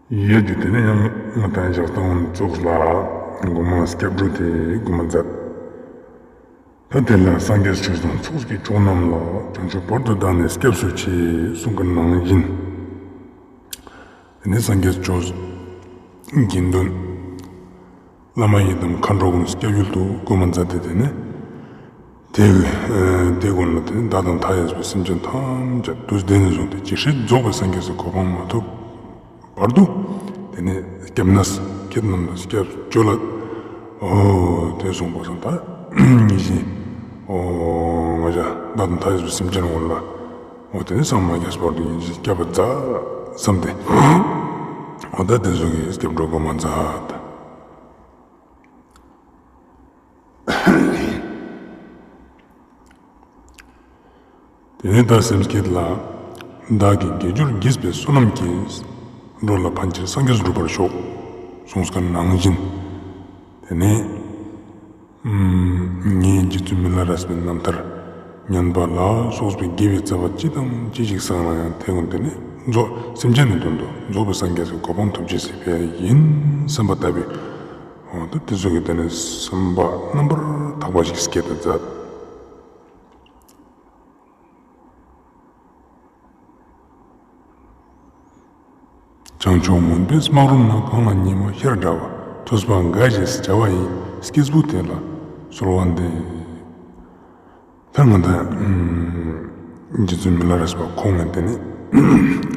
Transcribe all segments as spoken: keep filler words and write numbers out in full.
ཡོད་དེ། དེ་ནས་ཡང་ང་དང་ཞག་དང་ཙོགས་ལ་མགོ་མ་སྐྱབས་འགྲོ་དེ་མགོ་མ་མཛད། ད་དེ་ལ་སངས་རྒྱས་ཆོས་དང་ཚོགས་ཀྱི་མཆོག་རྣམས་ལ། བྱང་ཆུབ་བར་དུ་བདག་ནི་སྐྱབས་སུ་མཆི། གསུངས་པ་ནང་བཞིན། དེ་ནས་སངས་རྒྱས་ཆོས་དགེ་འདུན་བླ་མ་ཡི་དམ་མཁའ་འགྲོ་ཀུན་སྐྱབས་ཡུལ་དུ་མགོ་མ་མཛད་དེ། དེ་ནས་དེ་དེ་ཀུན་ལ་དེ་ནས་བདག་དང་མཐའ་ཡས་པའི་སེམས་ཅན་ཐམས་ཅད་དུས་འདི་ནས་བཟུང་སྟེ་ཇི་སྲིད་རྫོགས་པའི་སངས་རྒྱས་སུ་གོ་འཕང་མ་ཐོབ་བར་དུ། དེ་ནས་སྐྱབས་གནས་ཁྱེད་རྣམས་ལ་སྐྱབས་བཅོལ་ལ། འོ་དེ་གསུངས་པ་སང་ད་ཉིན་བཞིན་འོ་ང་ཞ་བདག་དང་མཐའ་ཡས་པའི་སེམས་ཅན་ཀུན་ལ་འོ་དེ་ནས་སངས་མ་རྒྱས་བར་དུ་ཉིན་བཞིན་སྐྱབས་པ་མཛད་བསམ་སྟེ། འོ་ད་དེ་ཟུག་གི་སྐྱབས་འགྲོ་མགོ་མ་མཛད། དེ་ནས་ད་སེམས་བསྐྱེད་ལ། བདག་གིས་དགེ་སྦྱོར་བགྱིས་པའི་བསོད་ནམས་ཀྱིས། འགྲོ་ལ་ཕན་ཕྱིར་སངས་རྒྱས་སུ་འགྲུབ་པར་ཤོག། གསུངས་པ་ནང་བཞིན། དེ་ནས་ངས་རྗེ་བཙུན་མི་ལ་རས་པའི་རྣམ་ཐར་ཉན་པ་ལ་སོགས་པའི་དགེ་བའི་རྩ་བ་ཅི་དང་ཅི་ཞིག་བསགས་ན་ཡང་དེ་ཀུན་དེ་ནས་རྫོགས་སེམས་ཅན་ནི་དོན་དུ་རྫོགས་པའི་སངས་རྒྱས་སུ་གོ་འཕང་ཐོབ་ཅེས་སི་ཕིའ་ཡིན་བསམ་པ་ལྟ་བུའི། འོ་ད་དེ་ཟུག་གི་དེ་ནས་བསམ་པ་རྣམ་པར་དག་པ་ཞིག་བསྐྱེད་དུ་མཛད། བྱང་ཕྱོགས་མུན་པའི་སྨག་རུམ་ན། གང་ལ་ཉི་མ་ཤར་འདྲ་བ། ཐོས་པ་དགའ་ཞེས་བྱ་བ་ཡི། སྐྱེས་བུ་དེ་ལ་གསོལ་བ་འདེབས། ད་ང་དང་རྗེ་བཙུན་མི་ལ་རས་པ་ཁོང་ངི་དེ་ནས་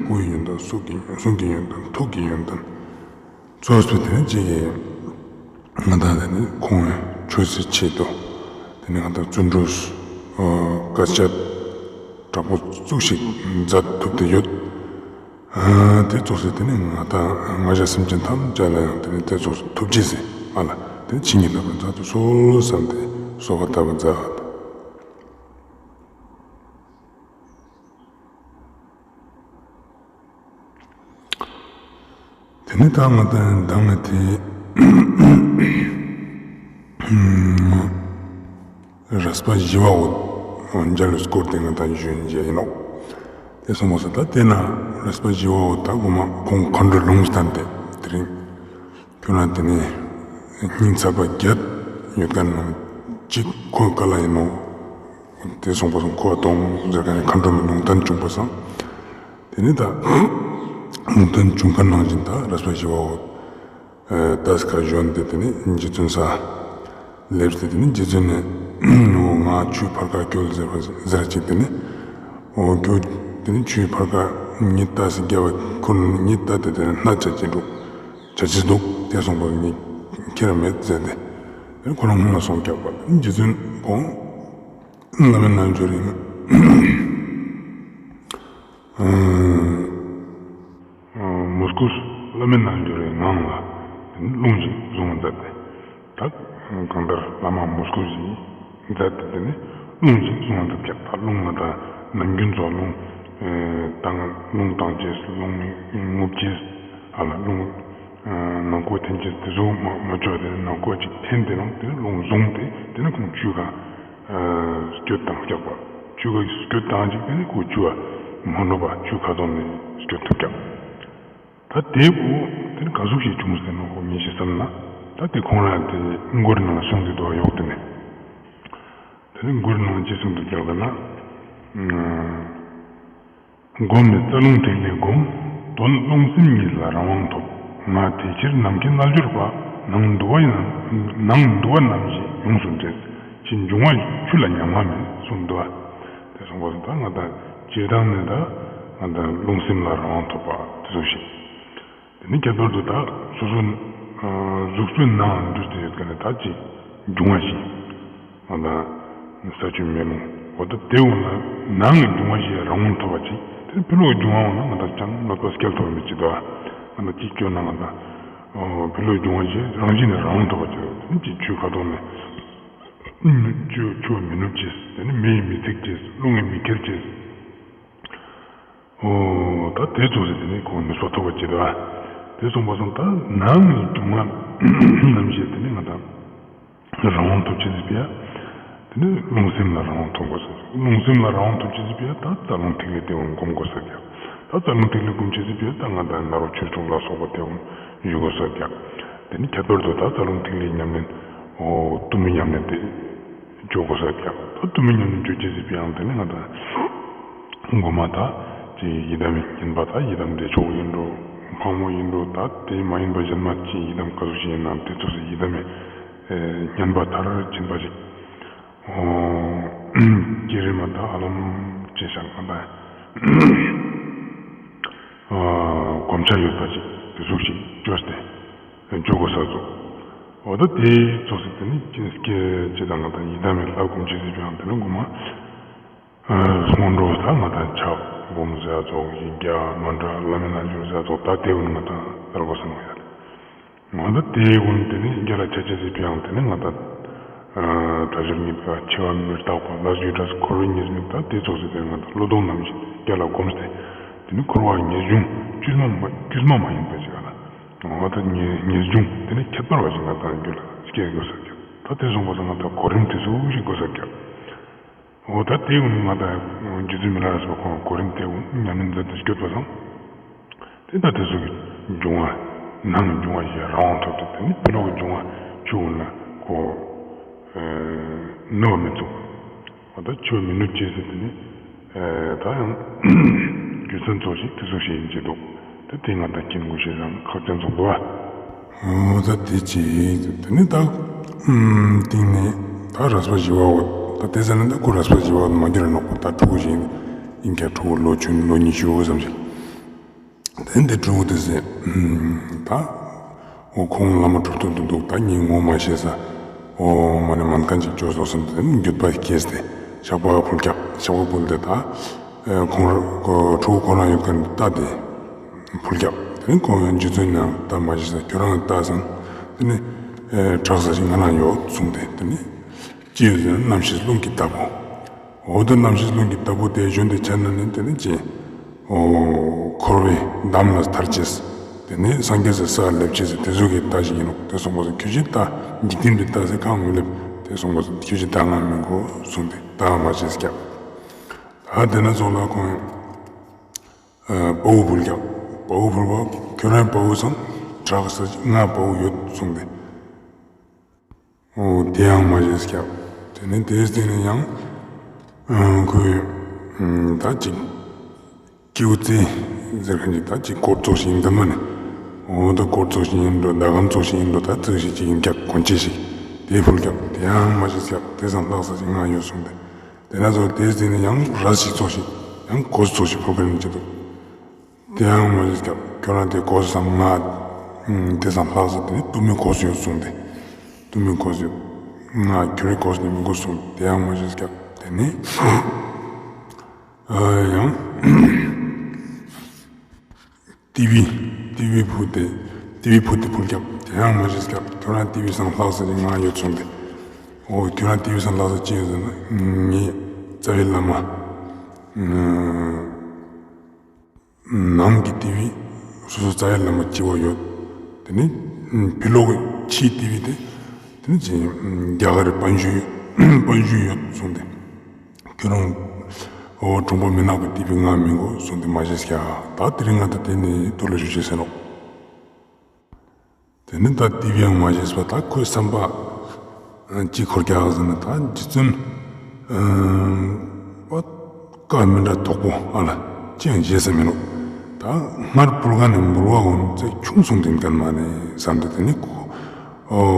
སྐུའི་ཡོན་ཏན་གསུང་གི་གསུང་གི་ཡོན་ཏན་ཐུགས་ཀྱི་ཡོན་ཏན་ཙོགས་པོ་དེ་ནས་ཅིག་གི་ང་དང་དེ་ནས་ཁོང་ངི་ཆོས་སི་ཆེད་དུ་དེ་ནས་ང་དང་བརྩོན་འགྲུས་དཀའ་སྤྱད་དྲག་པོ་ཙུག་ཞིག་མཛད་ཐུབ་སྟེ་ཡོད། དེ་ཙོགས་སི་དེ་ནས་ང་དང་ང་ཞ་སེམས་ཅན་ཐམས་ཅད་ལ་ཡང་དེ་ནས་དེ་ཙོགས་སི་ཐུགས་རྗེས་སི་ཨ་ལ་དེ་ནས་བྱིན་གྱིས་བརླབ་པར་མཛད་དུ་གསོལ་བསམ་སྟེ་གསོལ་བ་བཏབ་པར་མཛད། དེ་ནས་ད་ང་དང་མདང་ནས་དེ་རས་པ་ཞི་བ་འོད་མཇལ་བའི་སྐོར་དེ་ང་དང་ཞུ་ཡིན་ནོག། དེ་གསུངས་པ་སང་ད་དེ་ན་རས་པ་ཞི་བ་འོད་ད་མགོ་མ་ཁོང་མཁའ་འགྲོ་ལུང་བསྟན་ཏེ་དེ་རིང་ཁྱོད་རང་དེ་ནས་སྙིང་ཚགས་པ་བརྒྱད་ཡོད་མཁན་ནང་གཅིག་ཁོའི་བཀའ་ལ་ཡིན་ནོག། དེ་གསུངས་པ་སང་ཁོ་ལ་དོང་ཟེར་མཁན་ནི་མཁའ་འགྲོ་མའི་ལུང་བསྟན་བྱུང་པ་སང་། དེ་ནས་ད་ལུང་བསྟན་བྱུང་མཁན་ནང་བཞིན་ད་རས་པ་ཞི་བ་འོད་ད་ས་ཁ་བཞོན་ཏེ་དེ་ནས་རྗེ་བཙུན་ས་སླེབས་ཏེ་དེ་ནས་རྗེ་བཙུན་ནས་འོ་ང་ཆུའི་ཕར་ཁ་སྐྱོལ་ཟེར་བ་ཟེར་ཅིག་དེ་ནས་འོ་སྐྱོལ་དེ་ནས་ཆུའི་ཕར་ཁ་ཉིད་ལྟ་སི་རྒྱལ་བ་ཁོ་ཉིད་ལྟ་དེ་དེ་ནས་སྣ་ཆ་ཅི་འདུག་ཆ་ཅི་འདུག་དེ་གསུངས་པ་ཉིད་ཁྱེར་མེད་ཟེར་ཏེ་ཁོ་རང་སྔོན་ལ་སོང་རྒྱག་པ་རྗེ་བཙུན་ཁོང་བླ་མེད་རྣལ་འབྱོར་ཡིན། མོས་གུས་བླ་མེད་རྣལ་འབྱོར་བའི་ངང་ལ་རླུང་ཞིག་བཟུང་མཛད་དེ། ད་གང་ལྟར་བླ་མ་མོས་གུས་ཞིག་མཛད་དེ་དེ་ནས་རླུང་ཞིག་བཟུང་མཛད་ཀྱག། ད་རླུང་ལ་ད་ནམ་རྒྱུན་ཚོ་རླུང་བཏང་རླུང་བཏང་ཅེས་རླུང་རྔུབ་ཅེས་ཨ་ལ་རླུང་ནང་ཁོག་འཐེན་ཅེས་དེ་ཚོ་མ་མ་བཅོས་དེ་ནང་ཁོག་ཅིག་འཐེན་དེ་རང་དེ་ནས་རླུང་བཟུང་སྟེ་དེ་ནས་ཁོང་ཆུ་ཁ་སྐྱོད་བཏང་རྒྱག་པ། ཆུ་ཁ་སྐྱོད་བཏང་ཅིག་དེ་ནས་ཁོ་ཆུ་ཁ་མ་ནུབ་པ་ཆུ་ཁ་ཐོག་ནས་སྐྱོད་ཐུབ་ཀྱག། ད་དེ་བོ་དེ་ནས་ག་ཟུག་ཞིག་བྱུང་ཟེར་ན་ཁོ་ཉིད་ཞིག་བསམ་ན་ད་དེ་ཁོང་རང་དེ་མགུར་ནང་གསུངས་ཏེ་འདུག་ཡོག་དེ་ནས། དེ་ནས་མགུར་ནང་ཅི་གསུངས་འདུག་ཀྱག་ཟེར་ན། སྒོམ་པའི་རྩ་རླུང་ཐིག་ལེ་སྒོམ། དོན་རླུང་སེམས་གཉིས་ལ་རང་དབང་ཐོབ། ང་དེ་ཕྱིར་ནམ་མཁའི་རྣལ་འབྱོར་པ། ནང་འདུ་བ་ཡིན་ནང་འདུ་བ་རྣམས་ཀྱིས་ཡོངས་སུ་འདྲེས། ཕྱི་འབྱུང་བ་ཆུ་ལ་ཉམ་ང་མེད་གསུངས་འདུག་པ། དེ་གསུངས་པ་སང་ད་ང་དང་སྤྱིར་བཏང་ནས་ད་ང་དང་རླུང་སེམས་ལ་རང་དབང་ཐོབ་པ་དེ་ཚོ་ཞིག། དེ་ནི་ཁྱད་པར་དུ་ད་སོ་སོ་གཟུགས་པོའི་ནང་འདུས་ཏེ་ཡོད་མཁན་ནི་ད་ཅི་འབྱུང་བ་བཞི། ང་དང་ས་ཆུ་མེ་རླུང་འོ་ད་དེ་འོ་ན་ནང་གི་འབྱུང་བ་བཞི་རང་དབང་ཐོབ་པ་ཅིག། དེ་ནི་ཕི་ལོགས་ཀྱི་འབྱུང་བ་འོ་ན་ང་དང་ཅང་གནོད་པ་སྐྱེལ་ཐུབ་པ་མེད་ཅིག་འདུག། ང་དང་ཅི་སྐྱོན་ན་ང་དང་ཕི་ལོགས་ཀྱི་འབྱུང་བ་བཞི་རང་བཞིན་ནས་རང་དབང་ཐོབ་པ་ཅིག། དེ་ནི་ཅི་ཆུ་ཁ་ཐོག་ནས་ཆུ་ཆུ་མི་ནུབ་ཅེས། དེ་ནི་མེ་ཡིས་མི་ཚིག་ཅེས། རླུང་ཡིས་མི་ཁྱེར་ཅེས། འོ་ད་དེ་ཙོགས་སེ་དེ་ནི་ཁོང་ནུས་པ་ཐོབ་པ་ཅིག་འདུག། དེ་གསུངས་པ་སང་ད་ནང་གི་འབྱུང་བ་རྣམ་ཤེས་དེ་ནི་ང་དང་རང་དབང་ཐོབ་ཅེས་སི་ཕིའ་དེ་ནི་རླུང་སེམས་ལ་རང་དབང་ཐོབ་དགོས་ཟེར། རླུང་སེམས་ལ་རང་དབང་ཐོབ་ཅེས་སི་ཕིའ་ད་རྩ་རླུང་ཐིག་ལེ་དེ་འོ་སྒོམ་དགོས་ཟེར་ཀྱག། ད་རྩ་རླུང་ཐིག་ལེ་སྒོམ་ཅེས་སི་ཕིའ་ད་ང་དང་ནཱ་རོ་ཆོས་དྲུག་ལ་སོགས་པ་དེ་ཀུན་ཞུ་དགོས་ས་ཀྱག། དེ་ནི་ཁྱད་པར་དུ་ད་རྩ་རླུང་ཐིག་ལེ་ཉམས་ལེན་འོ་གཏུམ་མོའི་ཉམས་ལེན་དེ་ཅོ་དགོས་ས་ཀྱག། ད་གཏུམ་མོའི་ཉམས་ལེན་ཅོ་ཅེས་སི་ཕིའ་ཡང་དེ་ནི་ང་དང་མགོ་མ་ད་ཅི་ཡི་དམ་མི་སྙན་པ་ད་ཡི་དམ་བདེ་མཆོག་ཨིན་འགྲོ། ཕག་མོ་ཨིན་འགྲོ། ད་དེ་མ་ཡིན་པ་གཞན་མ་ཅི་ཡི་དམ་ག་ཟུག་ཞིག་ཨིན་ནའང་དེ་ཚོགས་སི་ཡི་དམ་མི་སྙན་པ་མཐར་ཕྱིན་པ་ཞིག་ཨོ། ཀྱེ་རེ་མ་ད་ཧ་ལམ་ཅི་ཤག་ང་དང་ཨོ་གོམས་ཆ་ཡོད་པ་ཅིག་དེ་ཟུག་ཞིག་ཅོས་ཏེ་ཅོ་དགོས་ས་ཚོགས། འོ་ད་དེ་ཚོགས་སི་དེ་ནི་ཅི་ནི་སྐད་ཅི་དང་ང་དང་ཡི་དམ་མི་ལྷ་སྒོམ་ཅེས་སི་ཕིའ་ཡང་དེ་ནི་མགོ་མ་སྔོན་འགྲོ་ད་ང་དང་ཕྱག་སྒོམ་ཟེར་ཚོགས་ཡི་གེ་མན་ཏྲ་བླ་མའི་རྣལ་འབྱོར་ཟེར་ཚོགས་ད་དེ་ཀུན་ང་དང་ལྟར་དགོས་ས་ནོག་ཡ། ང་དང་དེ་ཀུན་དེ་ནི་རྒྱ་ལ་ཆ་ཅེས་སི་ཕིའ་ཡང་དེ་ནི་ང་དང་ཨ་དྲག་ཤུལ་ངེས་པ་འཆི་བ་མི་རྟག་པ་ལས་རྒྱུ་འབྲས་འཁོར་བའི་ཉེས་དམིགས་ད་དེ་ཚོགས་སི་དེ་ང་དང་བློ་སྦྱོང་རྣམ་བཞི་རྒྱ་ལ་སྒོམས་ཏེ་དེ་ནི་འཁོར་བ་ངེས་འབྱུང་དཀྱུས་མ་མ་དཀྱུས་མ་མ་ཡིན་པ་ཞིག་ཨ་ལ་ང་དང་ངེས་ངེས་འབྱུང་དེ་ནི་ཁྱད་པར་བ་ཞིག་ང་དང་རྒྱུད་ལ་སྐྱེ་དགོས་ས་ཀྱག། ད་དེ་སོང་པ་སང་ང་དང་གོ་རིམ་དེ་ཚོགས་ཞིག་དགོས་ས་ཀྱག། འོ་ད་དེ་ཀུན་ང་དང་རྗེ་བཙུན་མི་ལ་རས་པ་ཁོང་གོ་རིམ་དེ་ཀུན་ཉམས་ལེན་མཛད་དེ་སྐྱོད་པ་སང་། དེ་ད་དེ་ཚོགས་ཀྱི་འབྱུང་བ་ནང་འབྱུང་བ་ཞིག་རང་དབང་ཐོབ་སྟེ་དེ་ནི་ཕྱི་ལོགས་ཀྱི་འབྱུང་བ་ཆུ་ཀུན་ལ་ཁོ་ནུབ་པ་མི་ཚུགས། འོ་ད་ཆུ་མི་ནུབ་ཅེས་སི་དེ་ནི་ད་ཡང་རྒྱུ་མཚན་ཚོགས་ཤིག་དེ་ཚོགས་ཤིག་ཡིན་གྱི་འདུག། ད་དེ་ང་དང་ཀུན་གོ་ཤེས་ཤིང་ཁག་ཅན་ཚོགས་འདུག་ཨ། འོ་ད་དེ་ཅི་དེ་ནི་ད་སྟིང་ནེ་ད་རས་པ་ཞི་བ་འོ་ད་དེ་ཟེར་ན་ད་ཁོ་རས་པ་ཞི་བ་འོ་མ་གྱུར་ར་ནོག་པ། ད་ཕྲུ་གུ་ཞིག་ཡིན་ཀྱང་ཕྲུ་གུ་ལོ་ཆུང་ལོ་ཉི་ཤུ་ཙམ་ཞིག། དེ་འདི་ཕྲུ་གུ་དེ་ཟེར་ད་འོ་ཁོང་བླ་མ་གྲུབ་ཐོབ་ཏུ་འདུག། ད་ངས་ངོ་མ་ཤེས་ས། འོ་མ་ནེ་མན་ཁན་ཅིག་ཅོས་སོང་ཟེར་ཏེ་འགྱོད་པ་སྐྱེས་ཏེ་ཞགས་པ་ཕུལ་ཀྱག། ཞགས་པ་ཕུལ་ཏེ་ད་ཁོང་ཕྲུ་གུ་ཁོ་རང་ཡོད་ཁན་ལྟ་སྟེ་ཕུལ་ཀྱག། དེ་ནི་ཁོང་ཡང་རྗེ་བཙུན་ནང་ལྟ་མ་ཤེས་ས་ཁྱོད་རང་ལྟ་སང་དེ་ནི་དྲག་ས་ཞིག་ང་རང་ཡོད་གསུངས་ཏེ་དེ་ནི་ཅི་ཡོད་ཟེར་ན་རྣམ་ཤེས་རླུང་གི་བདག་པོ། འོ་དེ་རྣམ་ཤེས་རླུང་གི་བདག་པོ་དེ་གཞོན་དེ་ཆ་ན་ནི་དེ་ནི་ཅི། འོ་འཁོར་བའི་འདམ་ལས་ཐར་ཅེས། དེ་ནི་སངས་རྒྱས་སི་ས་ལ་སླེབས་ཅེས་སི་དེ་ཟུག་གི་ལྟ་ཞིག་ཡིན་ནོག། དེ་སོང་པ་སང་ཁྱོད་ཀྱི་ལྟ་འཇིག་རྟེན་པའི་ལྟ་ཟེར་གང་མི་སླེབས། དེ་སོང་པ་སང་ཁྱོད་ཀྱི་ལྟ་ང་མི་དགོས་གསུངས་ཏེ་ལྟ་མ་ཅེས་ཀྱག། ད་དེ་ན་ཚོགས་ལ་ཁོང་དཔའ་བོ་ཕུལ་ཀྱག། དཔའ་བོ་ཕུལ་བ་ཁྱོད་རང་དཔའ་བོ་སང་དྲག་ས་ང་དཔའ་བོ་ཡོད་གསུངས་ཏེ། འོ་དེ་ཡང་མ་ཤེས་ཀྱག། དེ་ནི་དེའི་སྟེང་ནས་ཡང་ཁོས་ད་ཅིག་ཀེའུ་ཙེ་ཟེར་ཁན་ཅིག་ད་ཅིག་སྐོར་ཚོགས་ཤིག་ཡིན་ད་མ་ནི། འོ་ད་སྐོར་ཚོགས་ཤིག་ཡིན་འགྲོ། ཟླ་གམ་ཚོགས་ཤིག་ཡིན་འགྲོ། ད་ཙིག་ཞིག་ཅིག་ཡིན་ཀྱག། གོན་ཆས་ཤིག་དེ་ཕུལ་ཀྱག། དེ་ཡང་མ་ཤེས་ཀྱག། དེ་སང་ལྷག་ས་ཞིག་ང་ཡོད་གསུངས་ཏེ། དེ་ན་ཚོགས་དེའི་སྟེང་ནས་ཡང་རས་ཤིག་ཚོགས་ཤིག་ཡང་གོས་ཚོགས་ཤིག་ཕུལ་ཁན་ཅིག་འདུག། དེ་ཡང་མ་ཤེས་ཀྱག། ཁྱོད་རང་དེ་གོས་སང་ང་དེ་སང་ལྷག་ས་དེ་ནི་གཏུམ་མོའི་གོས་ཡོད་གསུངས་ཏེ། གཏུམ་མོའི་གོས་ཡོད། ང་ཁྱོད་རའི་གོས་ནི་མི་དགོས་གསུངས། དེ་ཡང་མ་ཤེས་ཀྱག། དེ་ནི་ཡང་ཏི་བི་ཏི་བི་ཕུད་དེ་ཏི་བི་ཕུད་དེ་ཕུལ་ཀྱག། དེ་ཡང་མ་ཤེས་ཀྱག། ཁྱོད་རང་ཏི་བི་སང་ལྷག་ས་དེ་ང་ཡོད་གསུངས་ཏེ། འོ་ཁྱོད་རང་ཏི་བི་སང་ལྷག་ས་ཅི་ཡོད་ཟེར་ན་ངའི་རྩ་བའི་བླ་མ། ནང་གི་ཏི་བི་སོ་སོ་རྩ་བའི་བླ་མ་སྤྱི་བོ་ཡོད། དེ་ནི་ཕྱི་ལོགས་ཕྱིའི་ཏི་བི་དེ་དེ་ནི་ཅི་རྒྱ་གར་རི་པན་ཞུ་པན་ཞུ་ཡོད་གསུངས་ཏེ། ཁྱོད་རང་འོ་གྲོང་པ་མི་ནག་པའི་ཏི་བི་ང་མི་དགོས་གསུངས་ཏེ་མ་ཤེས་ཀྱག། ད་དེ་རིང་ང་ད་དེ་ནི་ཐུགས་ལ་ཞུ་ཅེས་ཟེར་ནོག། དེ་ནི་ད་ཏི་བི་ཡང་མ་ཤེས་པ་ད་ཁོའི་བསམ་པ་ཅི་འཁོར་ཀྱག་ཟེར་ན་ད་རྗེ་བཙུན་བཀའ་མི་འདྲ་དོག་པོ་ཨ་ལ་ཅི་ཡང་བཞེས་ས་མི་ནུག། ད་སྔར་ཕུལ་ཁན་ནི་འབུལ་བ་འོ་ན་ཚེ་ཆུང་སོང་དེ་ཀ་མ་ནེ་བསམ་སྟེ་དེ་ནི་ཁོ་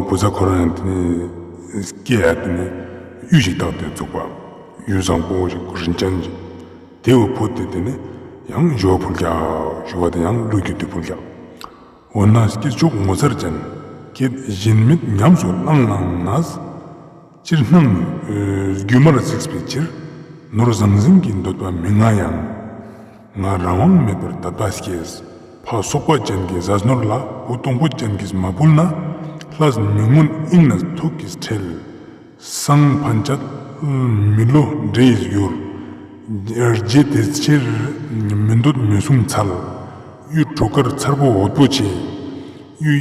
བུ་ཚ་ཁོ་རང་ཡང་དེ་ནི་སྐྱེ་ཡ་དེ་ནི་གཡུ་ཞིག་བཏགས་ཏེ་བཙུགས་པ་གཡུ་བཟང་པོ་ཞིག་རིན་ཅན་ཞིག་དེ་བོ་ཕུད་དེ་དེ་ནི་ཡང་ཞུ་བ་ཕུལ་ཀྱག། ཞུ་བ་དེ་ཡང་གླུ་བརྒྱུད་དེ་ཕུལ་ཀྱག། འོ་ན་སྐྱེས་མཆོག་ངོ་མཚར་ཅན། སྐད་གཞན་མེད་ཉམས་སུ་བླངས་བླངས་ནས། ཕྱིར་སྣང་སྒྱུ་མར་གཟིགས་པའི་ཕྱིར། ནོར་ཟང་ཟིང་གི་འདོད་པ་མི་མངའ་ཡང་། ང་རང་དབང་མེད་པར་དད་པ་སྐྱེས། ཕ་སོག་པ་ཅན་གྱི་ཟས་ནོར་ལ། བུ་སྟོང་པོ་ཅན་གྱིས་མ་ཕུལ་ན། ལྷས་མི་མངོན་དབྱིངས་ནས་ཐུགས་ཀྱིས་ཁྲེལ། སང་ཕན་ཆད་མི་བློ་འདྲེས་འགྱུར། རྗེ་དེ་ཕྱིར་མི་འདོད་མི་གསུང་འཚལ། གཡུ་དྲུག་དཀར་མཚར་པོ་འོད་པོ་ཆེ། གཡུ་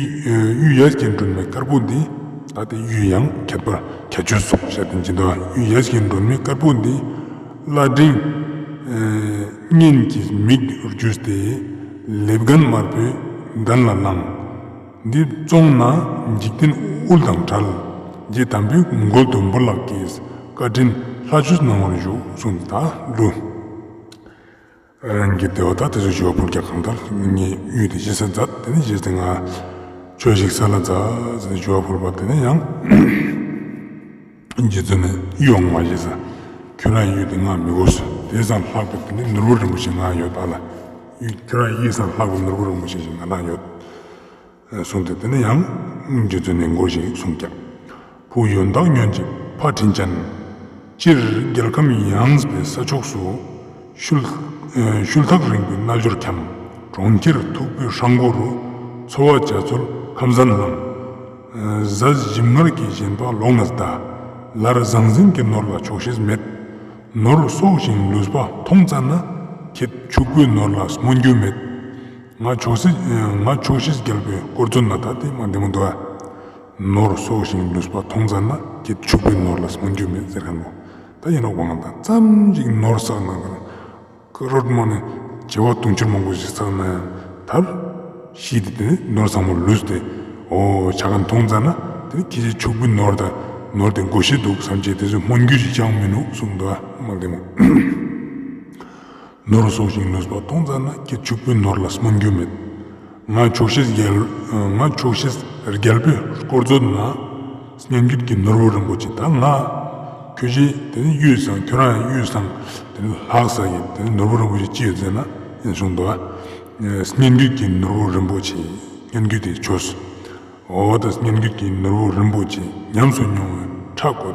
གཡུ་ཡ་གྱལ་སྒྲོན་མེ་དཀར་པོ་འདི། ད་དེ་གཡུ་ཡང་ཁྱད་པར་ཁྱད་ཆོས་སོགས་བཤད་དེ་འཇིན་དོ། གཡུ་ཡ་གྱལ་སྒྲོན་མེ་དཀར་པོ་འདི། བླ་འབྲིང་ གཉེན་གྱི་མིག་གྱུར་ཏེ། ལེབ་རྒན་དམར་པོའི་གདན་ལ་ལངས། འདི་བཙོངས་ན་འཇིག་རྟེན་དབུལ་དང་བྲལ། རྗེ་དམ་པའི་མགུལ་དུ་འབུལ་ལགས་ཀྱིས། བཀའ་དྲིན་ལྷ་ཆོས་གནང་བར་ཞུ། གསུངས་ཏེ་ད་ལུས། རང་གི་དེ་བ་ད་དེ་ཚོ་ཞུ་བ་ཕུལ་རྒྱག་གང་ལྟར་ངས་གཡུལ་ཏེ་ཞེ་ས་མཛད། དེ་ནས་ཞེས་ཏེ་ང་ཆོས་ཤིག་ས་ལ་མཛད་ཟེར་ཞུ་བ་ཕུལ་བ། དེ་ནས་ཡང་རྗེ་བཙུན་ནས་གཡུལ་ཡོང་མ་ཞེ་ས། ཁྱོད་རང་གཡུལ་ཏེ་ང་མི་དགོས། དེ་སང་ལྷག་པའི་དེ་ནས་ནོར་བུ་རིན་པོ་ཆེ་ང་ཡོད་ད་ལ། ཁྱོད་རང་གཡུལ་སང་ལྷག་པའི་ནོར་བུ་རིན་པོ་ཆེ་ཞིག་ང་རང་ཡོད། གསུངས་ཏེ་དེ་ནས་ཡང་རྗེ་བཙུན་ནས་མགུར་ཞིག་གསུངས་ཀྱག། བུ་ཡོན་བདག་ཉོན་ཅིག་ཕ་དྲིན་ཅན། སྤྱིར་རྒྱལ་ཁམས་ཡངས་པའི་ས་ཕྱོགས་སུ། ཤུལ་ཤུལ་ཐག་རིང་པོའི་རྣལ་འབྱོར་འཁྱམས། གྲོང་ཁྱེར་མཐུག་པོའི་ཧྲང་གོ་རུ། འཚོ་བ་བྱ་ཚུལ་ཁམས་བཟང་ལམ། གཟའ་ཞིམ་མངར་གྱིས་བཞེངས་པ་ལོག་ན་གདའ། ལར་ཟང་ཟིང་གི་ནོར་ལ་ཆོག་ཤེས་མེད། ནོར་གསོག་ཞིང་ལུས་པ་མཐོང་ཙ་ན། ཁྱེད་ཕྱུག་པོའི་ནོར་ལ་སྨོན་རྒྱུ་མེད། ང་ཆོག་ཤེས་ང་ཆོག་ཤེས་རྒྱལ་པོའི་དཀོར་མཛོད་ན་ད་དེ་མ་བདེ་མོ་འདུག་ཨ། ནོར་གསོག་ཞིང་ལུས་པ་མཐོང་ཙ་ན། ཁྱེད་ཕྱུག་པོའི་ནོར་ལ་སྨོན་རྒྱུ་མེད་ཟེར་མཁན་པོ། ད་ཡིན་ནོག་པ། ང་དང་ཙམ་ཞིག་ནོར་བསགས་ན་ཀ་རོར་མ་ནས་བྱེ་བ་དུང་ཕྱུར་མང་པོ་ཞིག་བསགས་ན་ཡང་ད་ཤི་སྟེ་དེ་ནོར་ཚང་མ་ལུས་ཏེ་འོ་ཆ་ག་མཐོང་ཙ་ན་དེ་ཁྱེད་ཕྱུག་པོའི་ནོར་དང་ནོར་དེ་དགོས་ཤེས་འདུག་བསམ་བྱས་དེ་ཚོ་སྨོན་རྒྱུ་ཞིག་ཅང་མི་ནུག་གསུངས་འདུག་ཨ། མ་བདེ་མོ། ནོར་གསོག་ཞིང་ལུས་པ་མཐོང་ཙ་ན། ཁྱེད་ཕྱུག་པོའི་ནོར་ལ་སྨོན་རྒྱུ་མེད། ང་ཆོག་ཤེས་རྒྱལ་ང་ཆོག་ཤེས་རྒྱལ་པོའི་དཀོར་མཛོད་ན། སྙན་བརྒྱུད་ཀྱི་ནོར་བུ་རིན་པོ་ཆེ། ད་ང་ཁྱོད་ཀྱི་དེ་ནི་གཡུལ་སང་ཁྱོད་རང་གཡུལ་སང་དེ་ནི་ལྷག་ས་ཡིན། དེ་ནི་ནོར་བུ་རིན་པོ་ཆེ་ཅི་ཡོད་ཟེར་ན་ཡིན་གསུངས་འདུག་ཨ། སྙན་བརྒྱུད་ཀྱི་ནོར་བུ་རིན་པོ་ཆེ། སྙན་བརྒྱུད་དེ་ཆོས། འོ་ད་སྙན་བརྒྱུད་ཀྱི་ནོར་བུ་རིན་པོ་ཆེ་ཉམས་སུ་མྱོང་བའི་ཕྲག་བསྐོར་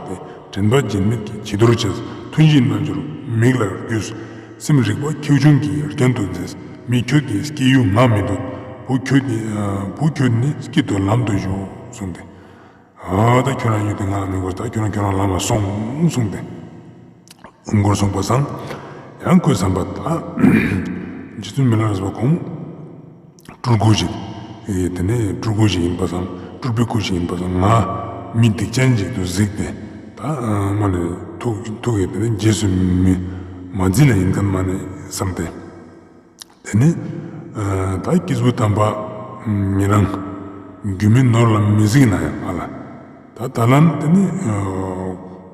ཏེ། དྲན་པ་བརྗེད་མེད་ཀྱི་བྱི་དོར་བྱས། ཐུན་བཞིའི་རྣལ་འབྱོར་མིག་ལ་བརྒྱུས། སེམས་རིག་པ་ཁྱེའུ་ཆུང་གི་རྒྱན་དུ་མཛེས། མི་ཁྱོད་ཀྱི་སྐྱེ་ཡུལ་ང་མི་འདོད། བུ་ཁྱོད་ཀྱི་བུ་ཁྱོད་ནི་སྐྱིད་དུ་ལམ་དུ་བཞུགས་གསུངས་ཏེ། འོ་ད་ཁྱོད་རང་ཡུལ་ཏེ་ང་ལ་མི་དགོས། ད་ཁྱོད་རང་ཁྱོད་རང་ལམ་ལ་སོང་གསུངས་ཏེ། མགུར་གསུངས་པ་སང་ཡང་ཁོའི་བསམ་པ་ད་རྗེ་བཙུན་མི་ལ་རས་པ་ཁོང་སྤྲུལ་སྐུ་ཞིག་ཨེ་དེ་ནས་སྤྲུལ་སྐུ་ཞིག་ཡིན་པ་སང་སྤྲུལ་པའི་སྐུ་ཞིག་ཡིན་པ་སང་ང་མི་སྡིག་ཅན་ཞིག་ཏུ་གཟིགས་ཏེ་ད་མ་ནས་ཐུགས་ཐུགས་ཀྱི་དེ་ནས་རྗེས་སུ་མི་མ་འཛིན་ན་ཡིན་མཁན་མ་ནས་བསམ་སྟེ། དེ་ནས་ད་སྐྱེས་བུ་དམ་པ་ཉེ་རང་རྒྱུ་མེད་ནོར་ལ་མི་གཟིགས་ན་ཡང་ཨ་ལ། ད་ད་ལན་དེ་ནི་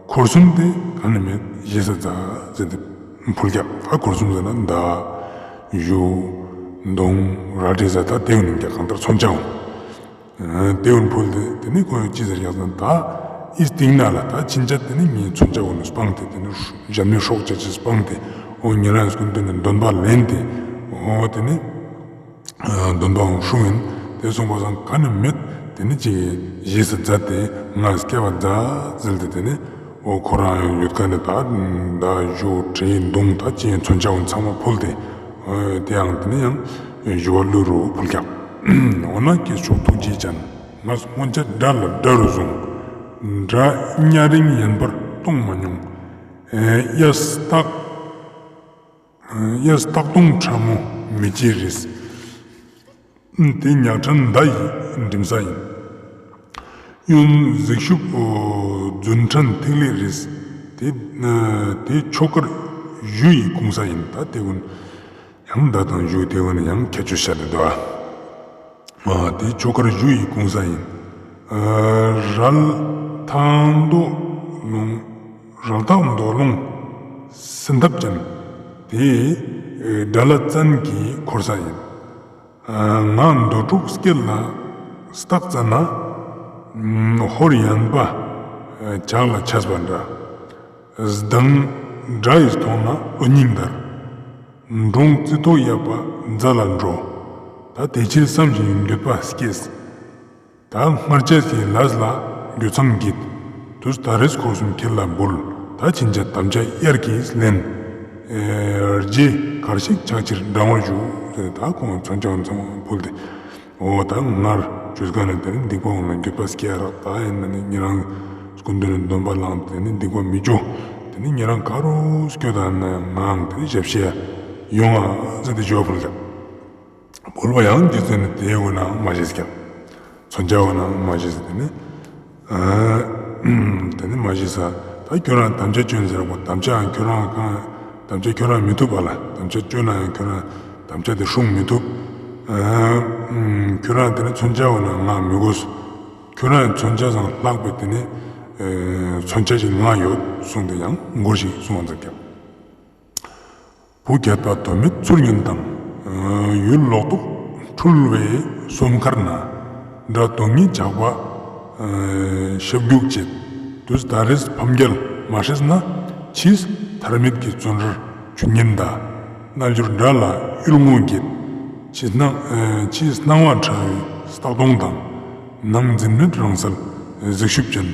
འཁོར་གསུམ་དེ་ག་ནི་མེད་ཞེ་ས་མཛད་ཟེར་ཏེ་ཕུལ་རྒྱག། ད་འཁོར་གསུམ་ཟེར་ན་མདའ་གཞུ་མདུང་རལ་གྲི་ཟེར་ད་དེ་ཡོད་ནི་རྒྱག་གང་ལྟར་མཚོན་ཆ་འོང་། དེ་ཡོད་ཕུལ་ཏེ་དེ་ནི་ཁོ་ཡོད་ཅི་ཟེར་རྒྱག་ཟེར་ན་ད་ཨི་སྟིང་ན་ལ་ད་ཕྱིན་ཆད་དེ་ནི་ངའི་མཚོན་ཆ་འོང་ནི་སྤངས་ཏེ་དེ་ནི་ཞབས་ནི་སྲོག་ཆ་ཆེ་སྤངས་ཏེ་འོ་ཉེ་རང་སྐུ་མདུན་ནས་འདོན་པ་ལེན་ཏེ་འོ་དེ་ནི། འདོན་པའང་ཧྲུང་ཡིན། དེ་གསུངས་པ་སང་ག་ནི་མེད། དེ་ནི་ཅིག་རྗེས་སུ་མཛད་དེ་ང་སྐྱེ་བ་མཛད་ཟེར་ཏེ་དེ་ནི་འོ་ཁོ་རང་ཡོད་ཁན་ནི་ད་མདའ་གཞུ་གྲི་མདུང་ད་ཅི་ཡིན་མཚོན་ཆ་འོང་ཚང་མ་ཕུལ་ཏེ་དེ་ཡང་དེ་ནི་ཡང་ཞུ་བ་གླུ་རུ་ཕུལ་རྒྱག། འོ་ན་སྐྱེས་མཆོག་ཐུགས་རྗེ་ཅན། ང་སྔོན་ཆད་དགྲ་ལ་དགྲ་རུ་བཟུང་། དགྲ་གཉའ་རིང་ཡན་པར་གཏོང་མ་མྱོང་། གཡས་སྟག་གཡས་སྟག་དོང་ཁྲ་མོ་མེ་ལྕེ་རེད། དེ་ཉག་ཕྲན་མདའ་ཡི་འགྲིམ་ས་ཡིན། གཡོན་གཟིག་ཤུབས་རྫུན་ཕྲན་ཐིག་ལེ་རེད། དེ་དེ་ཆོ་གར་གཞུ་ཡི་གུང་ས་ཡིན། ད་དེ་ཀུན་ཡང་མདའ་དང་གཞུ་དེ་ཀུན་ཡང་ཁྱད་ཆོས་བཤད་དེ་འདུག་ཨ། དེ་ཆོ་གར་གཞུ་ཡི་གུང་ས་ཡིན། རལ་ཐང་མདོ་ལུང་རལ་ཐང་མདོ་ལུང་སེང་ཐབས་ཅན། དེ་དགྲ་ལྷ་བཙན་གྱི་འཁོར་ས་ཡིན། ང་འདོད་འཁྲུགས་སྐྱེད་ལ་སྟག་བཙའ་ན། ཧོར་ཡན་པ་ཇག་ལ་ཆས་པ་འདྲ། སྡང་དགྲ་ཡིས་མཐོང་ན་གློ་སྙིང་འདར། འབྲོང་རྩི་ཏོག་གཡབ་པ་མཛའ་ལ་འགྲོ། ད་དེ་ཕྱིར་བསམ་ཞིང་འགྱོད་པ་སྐྱེས། ད་སྔར་ཆད་ཀྱི་ལས་ལ་འགྱོད་ཚངས་བགྱིད། དུས་ད་རེས་འཁོར་གསུམ་ཁྱེད་ལ་འབུལ། ད་ཕྱིན་ཆད་དམ་བཅའ་དབྱར་གྱིས་ལེན། རྗེ་གར་ཞིག་ཆགས་ཕྱིར་འབྲང་བར་ཞུ། ད་ཁོང་མཚོན་ཆ་ཚང་མ་ཕུལ་ཏེ། འོ་ད་སྔར་ཆོས་ཁང་ནས་དེ་ནི་སྡིག་པ་འོང་ན་འགྱོད་པ་སྐྱེ་རག། ད་ཡིན་ན་ནི་ཉེ་རང་སྐུ་མདུན་ནས་འདོན་པ་བླངས་ཏེ་ནི་སྡིག་པ་མི་འགྱོ། དེ་ནི་ཉེ་རང་ག་རུ་སྐྱོད་ད་ན་ཡང་ངའང་དེ་ནི་ཞབས་ཕྱི་ཡོང་ང་ཟེར་ཏེ་ཞུ་བ་ཕུལ་ཏེ། བོར་བ་ཡང་རྗེ་བཙུན་ནི་དེའི་འོ་ན་མ་བཞེས་ཀྱང་། མཚོན་ཆ་འོ་ན་མ་བཞེས་ཟེར་དེ་ནི། དེ་ནི་མ་བཞེས་ས། ད་ཁྱོད་རང་དམ་བཅའ་བཅོན་ཟེར་བ་དམ་བཅའ་ཁྱོད་རང་གང་ད་ དམ་བཅའ་ཁྱོད་རང་མི་ཐུབ་པ་ལ། དམ་བཅའ་བཅོས་ན་ཡང་ཁྱོད་རང་དམ་བཅའ་དེ་སྲུང་མི་ཐུབ། ཨ་ཁྱོད་རང་དེ་ནི་མཚོན་ཆ་འོ་ན་ང་མི་དགོས། ཁྱོད་རང་མཚོན་ཆ་སང་ལྷག་པའི་དེ་ནི་མཚོན་ཆ་ཞིག་ང་ཡོད་གསུངས་ཏེ་ཡང་མགུར་ཞིག་གསུངས་པ་མཛད་ཀྱག་བུ་བརྒྱད་པ་དོན་མེད་ཚུར་ཉོན་དང་། ཡུལ་ལོག་རྟོག་འཁྲུལ་བའི་སོ་མཁར་ན། དགྲ་དོན་གཉེར་ཇག་པ་ཞབས་རྒྱུག་བྱེད། དུས་ད་རེས་ཕམ་རྒྱལ་མ་ཧྲེས་ན། ཕྱིས་ཐར་མེད་ཀྱི་བཙོན་རར་འཁྱུད་ཉེན་གདའ། རྣལ་འབྱོར་དགྲ་ལ་གཡུལ་ངོ་བགྱིད། ཕྱིས་སྣང་ཕྱིས་སྣང་བ་ཕྲ་བའི་སྟག་གདོང་དང་། ནང་འཛིན་མེད་རང་སལ་གཟིག་ཤུབས་ཅན།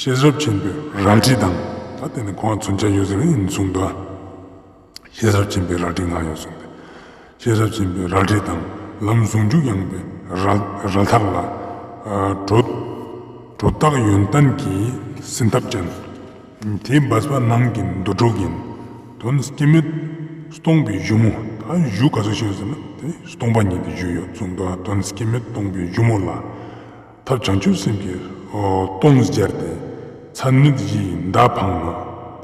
ཤེས་རབ་ཆེན་པོའི་རལ་གྲི་དང་། ད་དེ་ནི་ཁོང་མཚོན་ཆ་ཡོད་ཟེར་ནི་ཡིན་གསུངས་འདུག་ཤེས་རབ་ཆེན་པོའི་རལ་གྲི་ང་ཡོད་གསུངས་ཏེ། ཤེས་རབ་ཆེན་པོའི་རལ་གྲི་དང་ལམ་ཟུང་འཇུག་ཡངས་པའི་རལ་རལ་ཐག་ལ། ཨ་གྲོ་གྲོ་སྟག་ཡོན་ཏན་གྱི་སྲིན་ཐབས་ཅན། དེ་སྦས་པ་ནང་གི་འདུ་འགྲོ་ཡིན། དོན་སྐྱེ་མེད་སྟོང་པའི་གཞུ་མོ། ད་གཞུ་ག་ཚོད་ཤེས་ཟེར་ན་དེ་སྟོང་པ་ཉིད་དེ་གཞུ་ཡོད་གསུངས་འདུག་དོན་སྐྱེ་མེད་སྟོང་པའི་གཞུ་མོ་ལ། ཐབས་བྱང་ཆུབ་སེམས་ཀྱིས་སྟོང་སྦྱར་ཏེ། ཚད་མེད་བཞིའི་མདའ་འཕངས་ན།